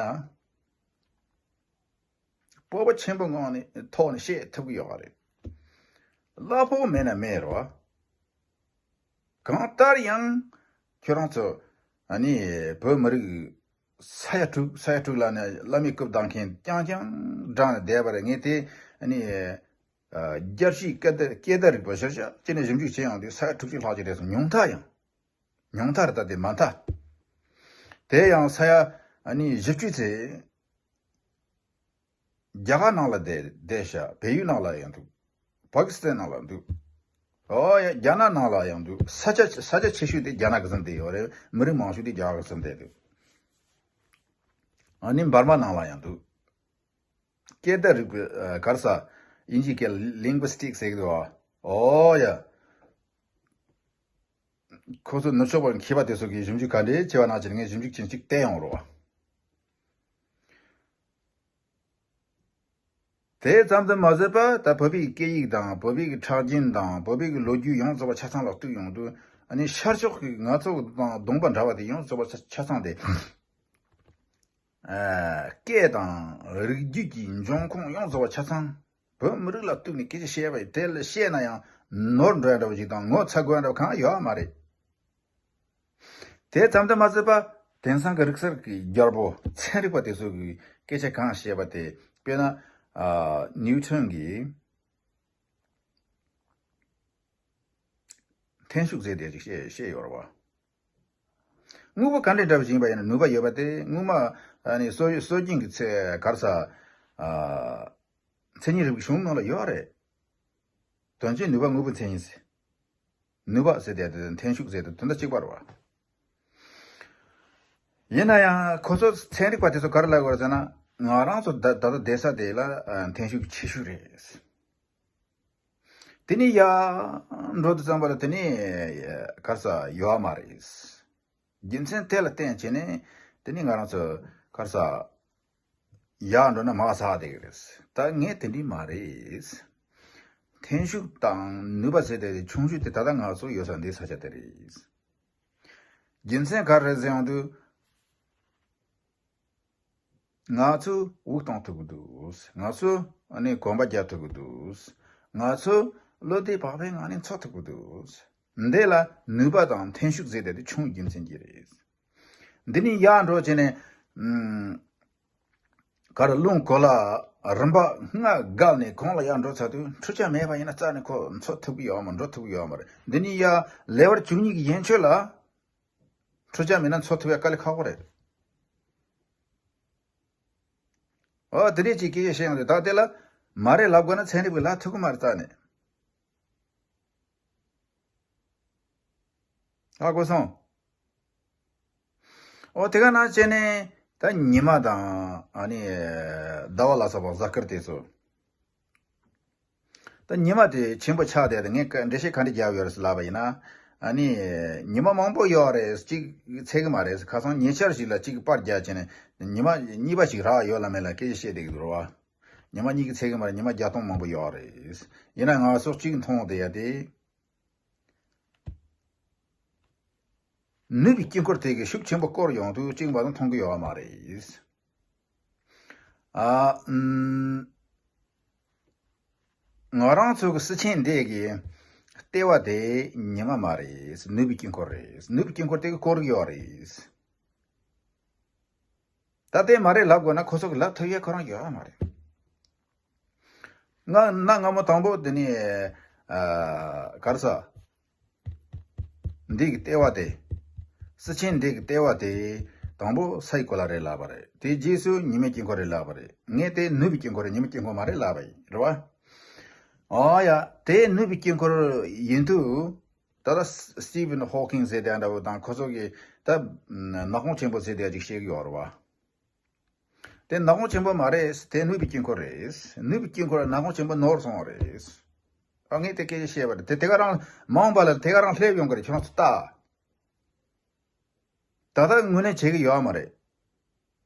སྤོབས་པ་ཆེན་པོ་ངང་ནས་ཐོག་ནས་བཤད་ཐུབ་ཀྱི་ཡོད་པ་རེད། གླ་ཕོགས་མེད་ན་མེད་རོ། གང་ལྟར་ཡང་ཁྱོད་རང་ཚོ་ཨ་ནི་བོད་མི་རིགས་ས་ཡ་དྲུག་ས་ཡ་དྲུག་ལ་ནས་བླ་མའི་སྐུ་བལྟམས་མཁན་རྐྱང་རྐྱང་བགྲངས་ནས་བསྡད་པ་རེད། ངས་དེ་ཨ་ནི་རྒྱལ་སྤྱིའི་སྐད་བརྡ་སྐད་བརྡ་རིག་པ་གཞིར་བཞག་བྱས་ནས་ཞིབ་འཇུག་བྱས་ཡོང་དུས་ས་ཡ་དྲུག་ཅུ་ལྷག་ཅིག་རེད་སོང་། ཉུང་མཐའ་ཡང་ཉུང་མཐའ་རེད། ད་དེ་མ་མཐའ། དེ་ཡང་ས་ཡ་ཨ་ནི་བཞི་བཅུ་ཚེ་རྒྱ་གར་ནང་ལ་བསྡད་བསྡད་ཤག་བལ་ཡུལ་ནང་ལ་ཡང་འདུག་པ་ཀི་སི་ཐན་ནང་ལ་འདུག་ཨོ་ཡ། རྒྱ་ནག་ནང་ལ་ཡང་འདུག་ས་ཆ་ས་ཆ་ཆེ་ཤོས་དེ་རྒྱ་ནག་གི་ཟིན་བསྡད་ཡོད་རེད། མི་རིགས་མང་ཤོས་དེ་རྒྱ་གར་གི་ཟིན་བསྡད་འདུག་ཨ་ནི་འབར་མ་ནང་ལ་ཡང་འདུག་སྐད་བརྡ་རིག་པའི་ཨ་ག་རེ་ཟེར། དབྱིན་ཇིའི་སྐད་ལིང་གུ་སི་ཊིག་ཟེར་གི་འདུག་ཨོ་ཡ། ཁོ་ཚོ་ནུབ་ཕྱོགས་པ་མཁས་པ་དེ་ཚོ་གིས་ཞིབ་འཇུག་ག་འདྲས་བྱས་པ་ནང་བཞིན་ངས་ཞིབ་འཇུག་བྱས་ཅིག་བལྟས་ཡོང་རོགས། དེ་ཙམ་དུ་མ་ཟད་པ་ད་བོད་པའི་སྐད་ཡིག་དང་བོད་པའི་གི་ཁྲག་རྒྱུན་དང་བོད་པའི་གི་ལོ་རྒྱུས་ཡོངས་རྫོགས་པ་ཆ་ཚང་ལ་གཏུགས་ཡོང་དུས། ཨ་ནི་ཤར་ཕྱོགས་ཀྱི་ང་ཚོ་དང་གདོང་པ་འདྲ་བ་དེ་ཡོངས་རྫོགས་པ་ཆ་ཆ་ཚང་དེ། ཨ་སྐད་དང་རིགས་རྒྱུད་ཀྱི་འབྱུང་ཁུངས་ཡོངས་རྫོགས་པ་ཆ་ཚང་བོད་མི་རིགས་ལ་གཏུགས་ནས་སྐད་ཆ་བཤད་པ་ཡིན། དེ་ལ་བཤད་ན་ཡང་ནོར་འགྲོ་ཡ་འདྲ་བོ་ཞིག་དང་ངོ་ཚ་དགོས་ཡ་འདྲ་བོ་གང་ཡོད་མ་རེད། དེ་ཙམ་དུ་མ་ཟད་པ་དེང་སང་གི་རིག་གསར་གྱི་རྒྱལ་པོ་ཚན་རིག་པ་དེ་ཚོ་གིས་སྐད་ཆ་གང་བཤད་པ་དེ། དཔེར་ན་ཨ་ནིའུ་ཊོན་གྱིས་འཐེན་ཤུགས་ཟེར་དེ་ཅིག་བཤད་བཤད་ཡོད་རེད་བ། དངོས་པོ་ག་འདྲ་འདྲ་བ་ཞིག་ཡིན་པ་ཡིན་ན་ནུས་པ་ཡོད་པ་དེ་སྔོན་མ་ཨ་ནི་སྲོལ་སྲོལ་རྒྱུན་གྱི་ཚེ་ག་རེ་ཟེར་ཨ་མཚན་ཉིད་རིག་པའི་གཞུང་ནང་ལ་ཡོད་རེད། དོན་བྱེད་ནུས་པ་དངོས་པོའི་མཚན་ཉིད་ཟེར། ནུས་པ་ཟེར་དེ་དེ་འཐེན་ཤུགས་ཟེར་དེ་དོན་དག་གཅིག་པ་རེད་བ། ཡིན་ན་ཡང་ཁོ་ཚོ་ཚན་རིག་པ་དེ་ཚོ་ག་རེ་ལབ་དགོས་རེད་ཟེར་ན། ང་རང་ཚོ་ད་ད་ལྟ་བསྡད་ས་དེ་ལ་ཨ་འཐེན་ཤུགས་ཆེ་ཤོས་རེད། དེ་ནས་ཡར་འགྲོ་དུས་ཙམ་པ་ལ་དེ་ནས་ག་རེ་ཟེར་ཡོད་མ་རེད། རྒྱུ་མཚན་དེ་ལ་བརྟེན་བྱས་ནས་དེ་ནས་ང་རང་ཚོ་ག་རེ་ཟེར་ ཡར་འགྲོ་ན་མར་ཟག་བསྡད་ཀྱི་རེད། ད་ངས་དེ་འདྲ་མ་རེད། འཐེན་ཤུགས་དང་ནུས་པ་ཟེར་དེ་ཆུང་ཤོས་དེ་ད་ལྟ་ང་ཚོ་ཡོད་ས་འདི་ས་ཆ་དེ་རེད། རྒྱུ་མཚན་ག་རེ་ཟེར་ཡོང་དུས། ང་ཚོས་དབུགས་གཏོང་ཐུབ་ཀྱི་འདུག་ང་ཚོས་ཨ་ནི་གོམ་པ་རྒྱག་ཐུབ་ཀྱི་འདུག་ང་ཚོས་བློ་བདེ་བག་ཕེབས་ངང་ནས་འཚོ་ཐུབ་ཀྱི་འདུག་འདི་ལ་ནུས་པ་དང་འཐེན་ཤུགས་ཟེར་དེ་དེ་ཆུང་རྒྱུ་མཚན་གྱིས་རེད། འདི་ནས་ཡར་འགྲོ་བྱས་ནས་ཨུམ། གར་རླུང་གོ་ལ་རིམ་པ་ལྔ་བརྒལ་ནས་གོང་ལ་ཡར་འགྲོ་ཚར་དུས་འཕྲུལ་ཆས་མེད་པ་ཡིན་ན་རྩ་ནས་ཁོ་འཚོ་ཐུབ་ཀྱི་ཡོད་མ་འགྲོ་ཐུབ་ཀྱི་ཡོད་མ་རེད། འདི་ནས་ཡར་ལེ་ཝར་བཅུ་གཉིས་ཀྱི་ཡན་ཆོད་ལ་འཕྲུལ་ཆས་མེད་ན་འཚོ་ཐུབ་ཡ་དཀའ་ལས་ཁག་པོ་རེད། ཨོ་དེ་འདྲས་ཅིག་སྐད་ཆ་བཤད་ཡོང་དུས་ད་དེ་ལ་མ་རེད་ལབ་དགོས་ན་ཚན་རིག་པས་ལབ་ཐུབ་ཀྱི་མ་རེད་རྩ་ནས། ཧ་གོ་སོང་། ཨོ་དེ་ག་ནང་བྱས་ནས་ད་ཉི་མ་དང་ཨ་ནི་ཟླ་བ་ལ་སོགས་པ་གཟའ་སྐར་དེ་ཚོ། ད་ཉི་མ་དེ་ཆེན་པོ་ཆགས་བསྡད་དེ་ངས་ཀ་འགྲེལ་བཤད་ག་འདྲ་རྒྱབ་ཡོད་རེད་ཟེར་ལབ་པ་ཡིན་ན། ཨ་ནི་ཉི་མ་མང་པོ་ཡོད་རེད། གཅིག་ཚད་གི་མ་རེད། ཁ་སང་ཉེ་ཆར་ཞིག་ལ་གཅིག་གི་པར་རྒྱག་བྱས་ནས་ཉི་མ་གཉིས་པ་ཞིག་རག་ཡོད་ལ་མེད་ལ་སྐད་ཆ་བཤད་བསྡད་ཀྱི་འདུག་རེད་བ། ཉི་མ་གཉིས་ཀྱི་ཚད་གི་མ་རེད། ཉི་མ་བརྒྱ་སྟོང་མང་པོ་ཡོད་རེད། ཡིན་ན་ང་ཚོ་གཅིག་མཐོང་བསྡད་ཡ་དེ། ནུས་པའི་དཀྱིལ་འཁོར་དེ་གི་ཤུགས་ཆེན་པོ་བསྐོར་ཡོང་དུས་གཅིག་མ་གཏོགས་མཐོང་གི་ཡོད་མ་རེད། ཨ། ཨུམ། ང་རང་ཚོ་གི་སྲིད་ཆེན་འདི་གི་ལྟེ་བ་དེ་ཉི་མ་མ་རེད། ནུས་པའི་དཀྱིལ་འཁོར་རེད། ནུས་པའི་དཀྱིལ་འཁོར་དེ་གི་བསྐོར་གི་ཡོད་རེད། ད་ལྟའི་མ་རེད་ལབ་དགོས་ན་ཁོ་ཚོ་གི་ལབ་ཐུབ་ཡ་ཁོ་རང་ཡོད་མ་རེད། ང་གནའ་སྔ་མོ་དང་པོ་དེ་ནི་ཨ་ག་རེ་ཟ། འདི་གི་ལྟེ་བ་དེ། སྲིད་ཆེན་འདི་གི་ལྟེ་བ་དེ་དང་པོ་སའི་གོ་ལ་རེད་ལབ་པ་རེད། དེའི་རྗེས་སུ་ཉི་མའི་དཀྱིལ་འཁོར་རེད་ལབ་པ་རེད། ངས་དེ་ནུས་པའི་དཀྱིལ་འཁོར་རེད། ཉི་མའི་དཀྱིལ་འཁོར་མ་རེད་ལབ་པ་ཡིན། རེད་བ། ཨ་ཡ། དེ་ནུས་པའི་དཀྱིལ་འཁོར་ཡིན་དུས། ད་ལྟ་སི་ཊི་ཕན་ཧོ་ཀིང་ཟེར་དེ་འདྲ་བོ་དང་ཁོ་ཚོ་གིས་ད་ནག་ཁུང་ཆེན་པོ་ཟེར་དེ་ཅིག་བཤད་ཀྱི་ཡོད་རེད་བ། དེ་ནག་ཁུང་ཆེན་པོ་མ་རེད། དེ་ནུས་པའི་དཀྱིལ་འཁོར་རེད། ནུས་པའི་དཀྱིལ་འཁོར་ནག་ཁུང་ཆེན་པོ་ནོར་སོང་བ་རེད། ཨ་ངས་དེ་སྐད་ཆ་བཤད་པ་རེད། དེ་དེ་ག་རང་མ་འོངས་པ་ལ་དེ་ག་རང་སླེབས་ཡོང་གི་རེད། ཁྱོད་རང་ཚོ་ལྟ། ད་ལྟ་ངོས་ལེན་བྱེད་ཀྱི་ཡོད་མ་རེད།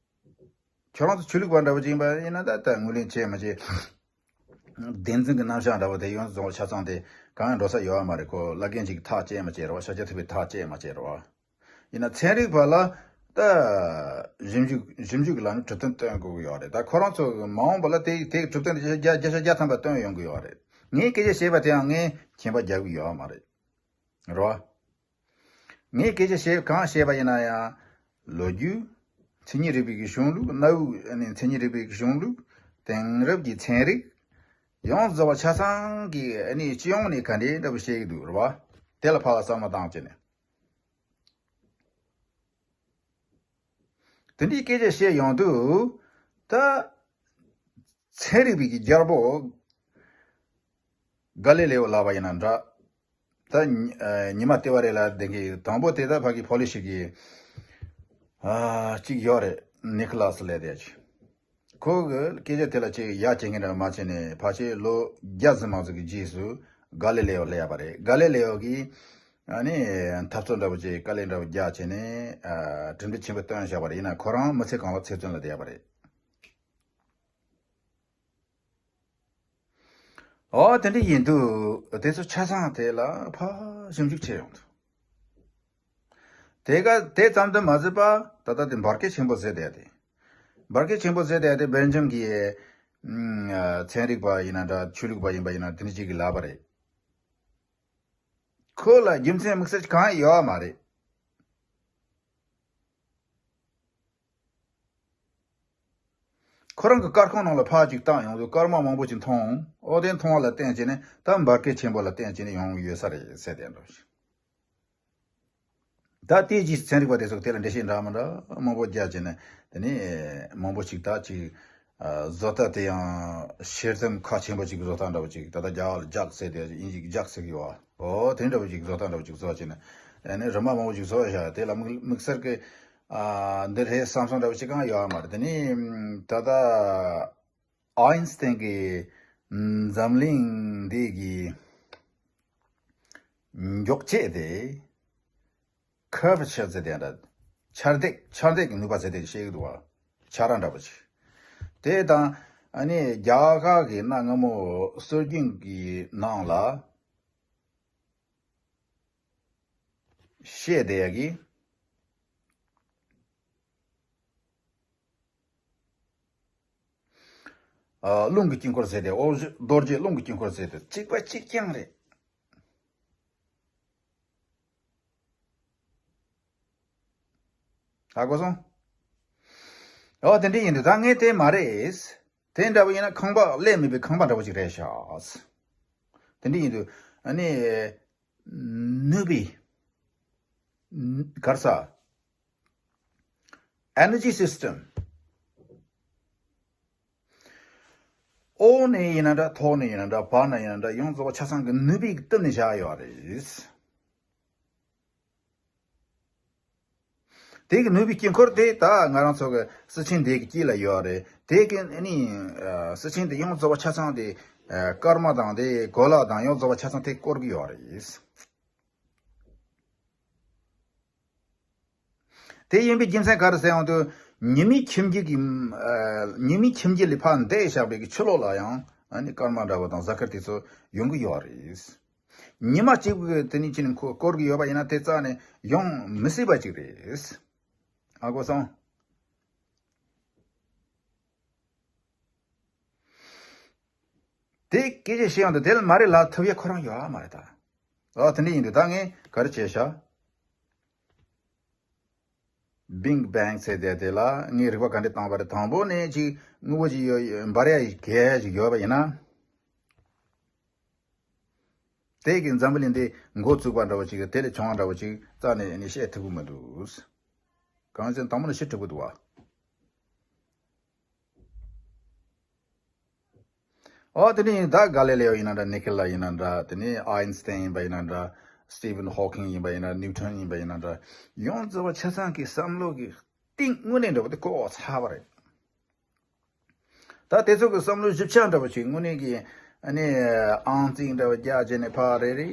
ཁྱོད་རང་ཚོ་ཆོས་ལུགས་པ་འདྲ་བོ་ཅིག་ཡིན་པ་ཡིན་ན་ད་ལྟ་ངོས་ལེན་བྱེད་མ་བྱེད། བདེན་འཛིན་གྱི་རྣམ་གཞག་འདྲ་བོ་དེ་ཡོངས་སུ་རྫོགས་པ་ཆ་ཚང་དེ་གང་ཡང་འགྲོ་ས་ཡོད་མ་རེད། ཁོ་བླ་རྒན་ཅིག་ཐག་བཅད་མ་བཅད་རེད་བ། ཤཱཀྱ་ཐུབ་པའི་ཐག་བཅད་མ་བཅད་རེད་བ། ཡིན་ན་ཚན་རིག་པ་ལ་ད་ཞིབ་འཇུག་ཞིབ་འཇུག་གི་ལམ་ནས་གྲུབ་དོན་སྟོན་དགོས་ཀྱི་ཡོད་རེད། ད་ཁོ་རང་ཚོ་མ་འོངས་པ་ལ་དེ་དེ་གྲུབ་དོན་དེ་བརྒྱ་བརྒྱ་ཆ་བརྒྱ་ཐམ་པ་སྟོན་ཡོང་གི་ཡོད་རེད། ངས་སྐད་ཆ་བཤད་པ་དེའང་ངས་མཁྱེན་པ་རྒྱག་གི་ཡོད་མ་རེད། རེད་བ། ངས་སྐད་ཆ་བཤད་གང་བཤད་པ་ཡིན་ན་ཡང་། ལོ་རྒྱུས། མཚན་ཉིད་རིག་པའི་གི་གཞུང་ལུགས། གནའ་བོའི་ཨ་ནི་མཚན་ཉིད་རིག་པའི་གི་གཞུང་ལུགས། དེང་རབས་ཀྱི་ཚན་རིག། ཡོངས་རྫོགས་པ་ཆ་ཚང་གི་ཨ་ནི་སྤྱི་ཡོངས་ནས་ག་འདྲའི་འདྲ་པོ་བཤད་ཀྱི་འདུག་རེད་བ། དེ་ལ་ཕར་ལ་བསམ་བློ་བཏང་བྱས་ནས། དེ་འདྲའི་སྐད་ཆ་བཤད་ཡོང་དུས། ད། ཚན་རིག་པའི་གི་རྒྱལ་པོ། ག་ལེ་ལེའོ་ལབ་པ་ཡིན་ན་འདྲ། ད་ཉི་ཨ་ཉི་མ་ལྟེ་བ་རེད་ལབ་བསྡད་མཁན་དང་པོ་དེ་ད་ཕ་གི་ཕོ་ལི་ཤི་གི་ཨ་གཅིག་ཡོད་རེད། ནི་ཁི་ལ་སི་ལབ་བསྡད་ཅིག་ཁོ་གི་སྐད་ཆ་དེ་ལ་ཅིག་ཡ་བྱེད་མཁན་འདྲ་མ་བྱས་ནས་ཕལ་ཆེར་ལོ་བརྒྱ་ཟིན་མ་ཟིན་གི་རྗེས་སུ་ག་ལེ་ལེའོ་སླེབས་པ་རེད། ག་ལེ་ལེའོ་གིས་ཨ་ནི་འཐབ་རྩོད་འདྲ་བོ་ཅིག་དཀའ་ལས་འདྲ་བོ་རྒྱག་བྱས་ནས་ཨ་གྲུབ་འབྲས་ཆེན་པོ་བཏོན་བཞག་པ་རེད། ཡིན་ན་ཁོ་རང་མི་ཚེ་གང་ལ་ཚེ་བཙོན་ལ་བསྡད་པ་རེད། ཨོ་དེ་འདྲ་ཡིན་དུས་དེ་ཚོ་ཆ་ཚང་དེ་ལ་ཕར་ཞིབ་འཇུག་བྱས་ཡོང་དུས། དེ་ག་དེ་ཙམ་དུ་མ་ཟད་པ་ད་ལྟ་དེ་འབར་གས་ཆེན་པོ་ཟེར་བསྡད་དེ། འབར་གས་ཆེན་པོ་ཟེར་བསྡད་དེ་སྦེལ་ཇམ་གྱི་ཨ་ཚན་རིག་པ་ཡིན་ན་འདྲ། ཆོས་ལུགས་པ་ཡིན་པ་ཡིན་ན་དེ་འདྲ་ཅིག་གིས་ལབ་པ་རེད། ཁོ་ལ་རྒྱུ་མཚན་དམིགས་བསལ་གང་ཡང་ཡོད་མ་རེད། ཁོ་རང་གི་སྐར་ཁུང་ནང་ལ་ཕར་ཅིག་བཏང་ཡོང་དུས་སྐར་མ་མང་པོ་ཅིག་མཐོང་། ཨོ་དེ་མཐོང་བ་ལ་བརྟེན་བྱས་ནས་ད་འབར་གས་ཆེན་པོ་ལ་བརྟེན་བྱས་ནས་ཡོང་ཡོད་ས་རེད་ཟེར་དེ་འདྲ་ཞིག་ད་དེའི་རྗེས་སུ་ཚན་རིག་པ་དེ་ཚོ་དེ་ལ་འགྲེལ་བཤད་འདྲ་མི་འདྲ་མང་པོ་རྒྱག་བྱས་ནས་དེ་ནས་མང་པོ་ཞིག་ད་ཅིག་ཨ་བཟོ་ལྟ་དེ་ཡང་ཤེལ་དམ་ཁག་ཆེན་པོ་ཅིག་བཟོ་ལྟ་འདྲ་བོ་ཅིག་ད་ལྟ་རྒྱ་གར་ལ་ཇག་ཟེར་དེ་དབྱིན་ཇིའི་ཇག་ཟེར་གི་ཡོད་ཨོ་དེ་འདྲ་བོ་ཅིག་བཟོ་ལྟ་འདྲ་བོ་ཅིག་བཟོ་བྱས་ནས་ཨ་ནི་རི་མ་མང་པོ་ཅིག་བཟོ་བཞག་དེ་ལ་དམིགས་དམིགས་བསལ་གྱི་ཨ་འདི་རེད་བསམ་བསམ་འདྲ་བོ་ཅིག་གང་ཡོད་མ་རེད། དེ་ནས་ད་ལྟ། ཨའིན་སི་ཏན་གྱི་འཛམ་གླིང་འདི་གི་མགྱོགས་བྱེད་དེ་ཁར་ཝེ་ཅར་ཟེར་དེ་འདྲ་ཆར་འདེགས་ཆར་འདེགས་ཀྱི་ནུས་པ་ཟེར་དེ་བཤད་ཀྱི་འདུག་བ། ཆར་ར་འདྲ་པོ་ཅིག་དེ་དང་ཨ་ནི་རྒྱ་གར་གྱི་གནའ་སྔ་མོ་སྲོལ་རྒྱུན་གྱི་ནང་ལ་བཤད་བསྡད་ཡ་གི། ཨ། རླུང་གི་དཀྱིལ་འཁོར་ཟེར་ཏེ། འོ། རྡོ་རྗེ་རླུང་གི་དཀྱིལ་འཁོར་ཟེར་ཏེ། གཅིག་པ་གཅིག་རྐྱང་རེད། ཧ་གོ་སོང་། འོ། དེ་འདྲ་ཡིན་དུས་ད་ངས་དེ་མ་རེད། དེ་འདྲ་བ་ཡིན་ན་ཁང་པ་ཀླད་མེད་པའི་ཁང་པ་འདྲ་བོ་ཞིག་རེད་ཤག། དེ་འདྲ་ཡིན་དུས་ཨ་ནི་ནུས་པའི་ག་རེ་ཟ། Energy system། འོག་ནས་ཡིན་ན་འདྲ། ཐོག་ནས་ཡིན་ན་འདྲ། བར་ན་ཡིན་ན་འདྲ། ཡོངས་རྫོགས་པ་ཆ་ཚང་གི་ནུས་པས་བཏབ་ནས་བཞག་ཡོད་རེད། དེ་གི་ནུས་པའི་དཀྱིལ་འཁོར་དེ་ད་ང་རང་ཚོ་གི་སྲིད་ཆེན་འདི་གི་དཀྱིལ་ལ་ཡོད་རེད། དེ་གི་ནི་ཨ་སྲིད་ཆེན་དེ་ཡོངས་རྫོགས་པ་ཆ་ཚང་དེ་ཨ་སྐར་མ་དང་དེ་གོ་ལ་དང་ཡོངས་རྫོགས་པ་ཆ་ཚང་དེ་བསྐོར་གི་ཡོད་རེད། དེ་ཡིན་པའི་རྒྱུ་མཚན་ག་རེ་ཟེར་ཡོང་དུས། ཉི་མའི་ཁྱིམ་རྒྱུད་ཀྱི་ཨ་ཉི་མའི་ཁྱིམ་རྒྱུད་ལས་ཕར་འདས་བཞག་པའི་གི་ཕྱི་ལོགས་ལ་ཡང་ཨ་ནི་སྐར་མ་འདྲ་བོ་དང་གཟའ་སྐར་དེ་ཚོ་ཡོང་གི་ཡོད་རེད། ཉི་མ་གཅིག་པུ་གི་དེ་ནི་ཅི་ནས་ཁོ་བསྐོར་གི་ཡོད་པ་ཡིན་ན་དེ་རྩ་ནས་ཡོང་མི་སྲིད་པ་ཅིག་རེད། ཧ་གོ་སོང་། དེ་སྐད་ཆ་བཤད་ཡོང་དུས་དེ་ལ་མ་རེད་ལབ་ཐུབ་ཡ་ཁོ་རང་ཡོད་མ་རེད་ད། ཨ། དེ་འདྲ་ཡིན་དུས་ད་ངས་ག་རེ་བྱས་ཤག། Big Bang ཟེར་དེ་དེ་ལ་ངས་རིག་པ་ག་འདྲ་བཏང་བ་རེད། དང་པོ་ནས་ཅིག་དངོས་པོ་ཅིག་ཡོད། འབར་ཡ་གས་ཅིག་ཡོད་པ་ཡིན་ན། དེ་གི་འཛམ་བུ་གླིང་འདི་འགོ་བཙུགས་པ་འདྲ་བོ་ཅིག་དེ་ལས་བྱུང་བ་འདྲ་བོ་ཅིག་རྩ་ནས་ནི་བཤད་ཐུབ་ཀྱི་མི་འདུག། གང་ཟེར་དང་པོ་ནས་བཤད་ཐུབ་ཀྱི་འདུག་བ། ཨོ། དེ་ནས་ད་ག་ལེ་ལེའོ་ཡིན་ན་འདྲ། ནི་ཁི་ལ་ཡིན་ན་འདྲ། དེ་ནས་ཨའིན་སི་ཏན་ཡིན་པ་ཡིན་ན་འདྲ། སི་ཏི་ཕན་ཧོ་ཀིང་ཡིན་པ་ཡིན་ན། ནིའུ་ཊོན་ཡིན་པ་ཡིན་ན་འདྲ། ཡོངས་རྫོགས་པ་ཆ་ཚང་གི་བསམ་བློ་གི་གཏིང་དངོས་གནས་འདྲ་བོ་དེ་བཀོད་ཚར་བ་རེད། ད་དེ་ཚོ་གི་བསམ་བློའི་ཞིབ་ཆ་འདྲ་བོ་ཞིག་དངོས་གནས་ཀྱི་ཨ་ནི་ཨང་རྩིས་འདྲ་བོ་རྒྱག་བྱས་ནས་ཕར་རེ་རེ་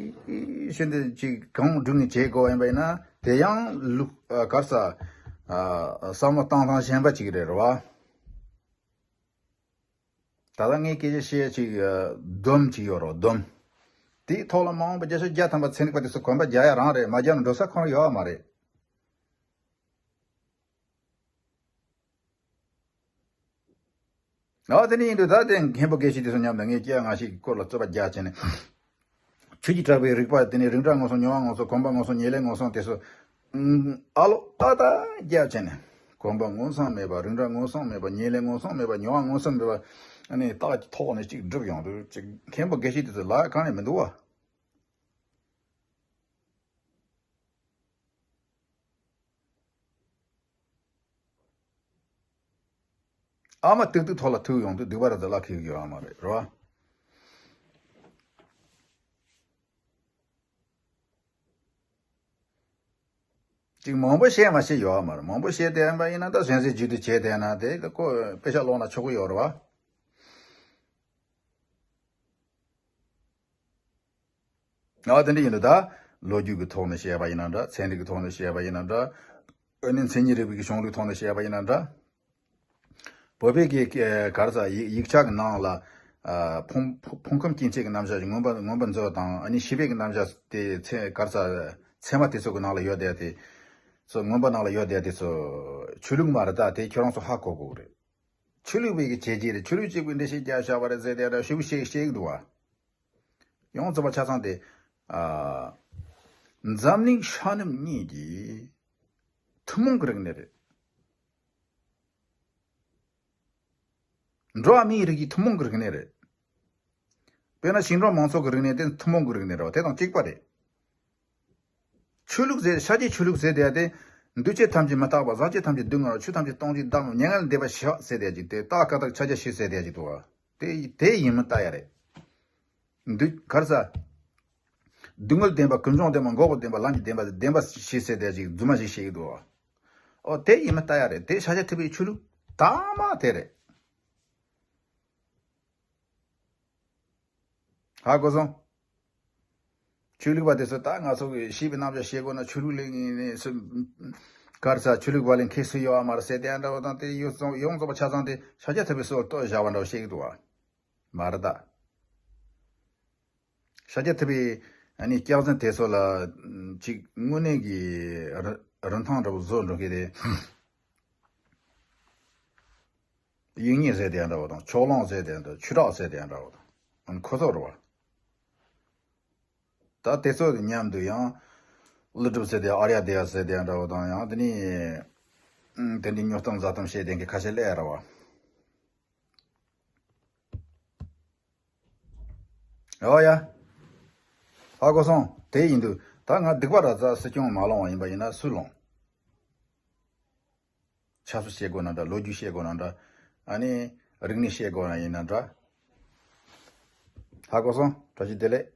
བཞིན་དུ་ཅིག་གང་སྒྲུབ་ངེས་བྱེད་དགོས་ཡིན་པ་ཡིན་ན། དེ་ཡང་ལུགས་ཨ་ག་རེ་ཟ། ཨ་བསམ་བློ་བཏང་སྟངས་གཞན་པ་ཅིག་རེད། རེད་བ། ད་ལྟ་ངས་སྐད་ཆ་བཤད་ཅིག་ཨ་སྡོམ་ཅིག་ཡོད་རེད། སྡོམ། དེའི་ཐོག་ལ་མ་འོངས་པ་བརྒྱ་ཆ་བརྒྱ་ཐམ་པ་ཚན་རིག་པ་དེ་ཚོ་གོམ་པ་རྒྱག་ཡ་རང་རེད། མ་རྒྱག་ན་འགྲོ་ས་ཁོ་རང་ཡོད་མ་རེད། ཨ། དེ་ནས་ཡིན་དུས་ད་དེ་མཁན་པོ་དགེ་བཤེས་དེ་ཚོ་མཉམ་དུ་ངས་སྐྱེ་བ་སྔ་ཕྱི་གི་སྐོར་ལ་རྩོད་པ་རྒྱག་བྱས་ནས། ཆོས་ཀྱི་གྲགས་པའི་རིགས་པ། དེ་ནས་རིགས་འདྲ་མངོན་སུམ། མྱོང་བ་མངོན་སུམ། གོམས་པ་མངོན་སུམ། ཉེར་ལེན་མངོན་སུམ། དེ་ཚོ་ཨ་ལོ་ཏག་ཏག་རྒྱག་བྱས་ནས། གོམས་པ་མངོན་སུམ་མེད་པ། རིགས་འདྲ་མངོན་སུམ་མེད་པ། ཉེར་ལེན་མངོན་སུམ་མེད་པ། མྱོང་བ་མངོན་སུམ་མེད་པ། ཨ་ནི་རྟགས་ཀྱི་ཐོག་ནས་ཅིག་སྒྲུབ་ཡོང་དུས་ཅིག་མཁན་པོ་དགེ་བཤེས་དེ་ཚོ་ལ་གང་ཡང་མི་འདུག་བ། ཨ་མ་ཏིག་ཏིག་ཐོག་ལ་ཐུག་ཡོང་དུས་སྡིག་པ་རེ་ཙམ་ལ་ཁེལ་གི་ཡོད་མ་རེད། རེད་བ། ཅིག་མང་པོ་བཤད་མ་བཤད་ཡོད་མ་རེད། མང་པོ་བཤད་བསྡད་པ་ཡིན་ན་ད་གཞན་སེལ་རྒྱུད་དུ་བྱས་བསྡད་ན་དེ་ཁོ་དཔེ་ཆ་ཀློག་ན་ཆོག་གི་ཡོད་རེད་བ། ཨ། དེ་འདྲ་ཡིན་དུས་ད་ལོ་རྒྱུས་ཀྱི་ཐོག་ནས་བཤད་པ་ཡིན་ན་འདྲ། ཚན་རིག་གི་ཐོག་ནས་བཤད་པ་ཡིན་ན་འདྲ། ཨ་ནི་མཚན་ཉིད་རིག་པའི་གཞུང་ལུགས་ཐོག་ནས་བཤད་པ་ཡིན་ན་འདྲ། བོད་པའི་གི་ག་རེ་ཟ། ཡིག་ཡིག་ཆ་གི་ནང་ལ་ཨ་ཕུང་ཕུང་ཁམས་སྐྱེ་མཆེད་ཀྱི་རྣམ་གཞག་ཅིག་མངོན་པ་མངོན་པ་མཛོད་དང་། ཨ་ནི་ཤེས་པའི་གི་རྣམ་གཞག་དེ་ཚད་ག་རེ་ཟ། ཚད་མ་དེ་ཚོ་གི་ནང་ལ་ཡོད་བསྡད་དེ་ཚོ། མངོན་པ་ནང་ལ་ཡོད་བསྡད་དེ་ཚོ་ཆོས་ལུགས་མ་རེད། ད་དེ་ཁྱོད་རང་ཚོ་ཧ་གོ་དགོས་རེད། ཆོས་ལུགས་པའི་གི་བྱས་རྗེས་རེད། ཆོས་ལུགས་གཅིག་པུས་འགྲེལ་བཤད་རྒྱག་བཞག་པ་རེད་ཟེར་དེ་འདྲ་ཞུ་བཤད་བཤད་གི་འདུག་བ། ཡོངས་རྫོགས་པ་ཆ་ཚང་དེ་ཨ་འཛམ་གླིང་ཤར་ནུབ་གཉིས་ཀྱི་ཐུན་མོང་གི་རིག་གནས་རེད། འགྲོ་བ་མིའི་རིགས་ཀྱི་ཐུན་མོང་གི་རིག་གནས་རེད། དཔེར་ན་ཞིང་འབྲོག་མང་ཚོགས་ཀྱི་རིག་གནས་དེ་ཐུན་མོང་གི་རིག་གནས་རེད་བ། དེ་དང་གཅིག་པ་རེད། ཆོས་ལུགས་ཟེར། ཤཱཀྱའི་ཆོས་ལུགས་ཟེར་དེ་ཡ་དེ། འདུས་བྱས་ཐམས་ཅད་མི་རྟག་པ། བཟང་བྱས་ཐམས་ཅད་སྡུག་བསྔལ་བ། ཆོས་ཐམས་ཅད་སྟོང་ཞིང་བདག་མེད་པ། མྱ་ངན་ལས་འདས་པ་ཞི་བ་ཟེར་དེ་ཡ་ཅིག་དེ་རྟགས་ཀ་དག་ཕྱག་རྒྱ་བཞི་ཟེར་དེ་ཡ་ཅིག་འདུག་བ། དེ་དེ་ཡིན་མིན་ལྟ་ཡ་རེད། འདུས་ག་རེ་ཟ། སྡུག་བསྔལ་བདེན་པ། ཀུན་འབྱུང་བདེན་པ། འགོག་པ་བདེན་པ། ལམ་གྱི་བདེན་པ། བདེན་པ་བཞི་ཟེར་དེ་ཡ་ཅིག་རྫུན་མ་བཞི་བཤད་ཀྱི་འདུག་བ། ཨོ། དེ་ཡིན་མིན་ལྟ་ཡ་རེད། དེ་ཤཱཀྱ་ཐུབ་པའི་ཆོས་ལུགས་དག་མ་དེ་རེད། ཧ་གོ་སོང་། ཆོས་ལུགས་པ་དེ་ཚོ་ད་ང་ཚོ་གི་ཤེས་པའི་རྣམ་གཞག་བཤད་དགོས་ན་ཆོས་ལུགས་ལས་ངེས་ནས་སུ། གར་ས་ཆོས་ལུགས་པ་ལས་མཁས་སུ་ཡོད་བ་མ་རེད་ཟེར་དེ་འདྲ་བོ་དང་དེ་ཡོད་ཙང་ཡོངས་རྫོགས་པ་ཆ་ཚང་དེ་ཤཱཀྱ་ཐུབ་པའི་སྲོལ་གཏོད་བཞག་པ་འདྲ་བོ་བཤད་ཀྱི་འདུག་བ། མ་རེད་ད། ཤཱཀྱ་ཐུབ་པའི་ཨ་ནི་སྐྱག་རྫུན་དེ་ཚོ་ལ་ཅིག་དངོས་གནས་ཀྱི་རི་རིན་ཐང་འདྲ་བོ་བཟོ་འགྲོ་གི་རེད། དབྱིག་གཉེན་ཟེར་དེ་འདྲ་བོ་དང་ཕྱོགས་གླང་ཟེར་དེ་འདྲ་ཆོས་གྲགས་ཟེར་དེ་འདྲ་བོ་དང་ཁོ་ཚོ་རེད་བ། ད་དེ་ཚོ་མཉམ་དུ་ཡང་ཀླུ་སྒྲུབ་ཟེར་དེ་ཨཱརྱ་དེ་ཡ་ཟེར་དེ་འདྲ་བོ་དང་ཡང་དེ་ནི་ཨུམ་དེ་འདྲའི་སྨྱོ་གཏམ་བཟའ་གཏམ་བཤད་དེ་འདྲ་ཁ་ཤས་སླེབས་ར་བ། ཨོ་ཡ། ཧ་གོ་སོང་། དེ་ཡིན་དུས་ད་ང་སྡིག་པ་ར་ཙ་སྲིད་སྐྱོང་མ་ལོངས་བ་ཡིན་པ་ཡིན་ན་སུས་ལོངས། ཆབ་སྲིད་བཤད་དགོས་ན་འདྲ། ལོ་རྒྱུས་བཤད་དགོས་ན་འདྲ། ཨ་ནི་རིག་གནས་བཤད་དགོས་ན་ཡིན་ན་འདྲ། ཧ་གོ་སོང་། བཀྲ་ཤིས་བདེ་ལེགས།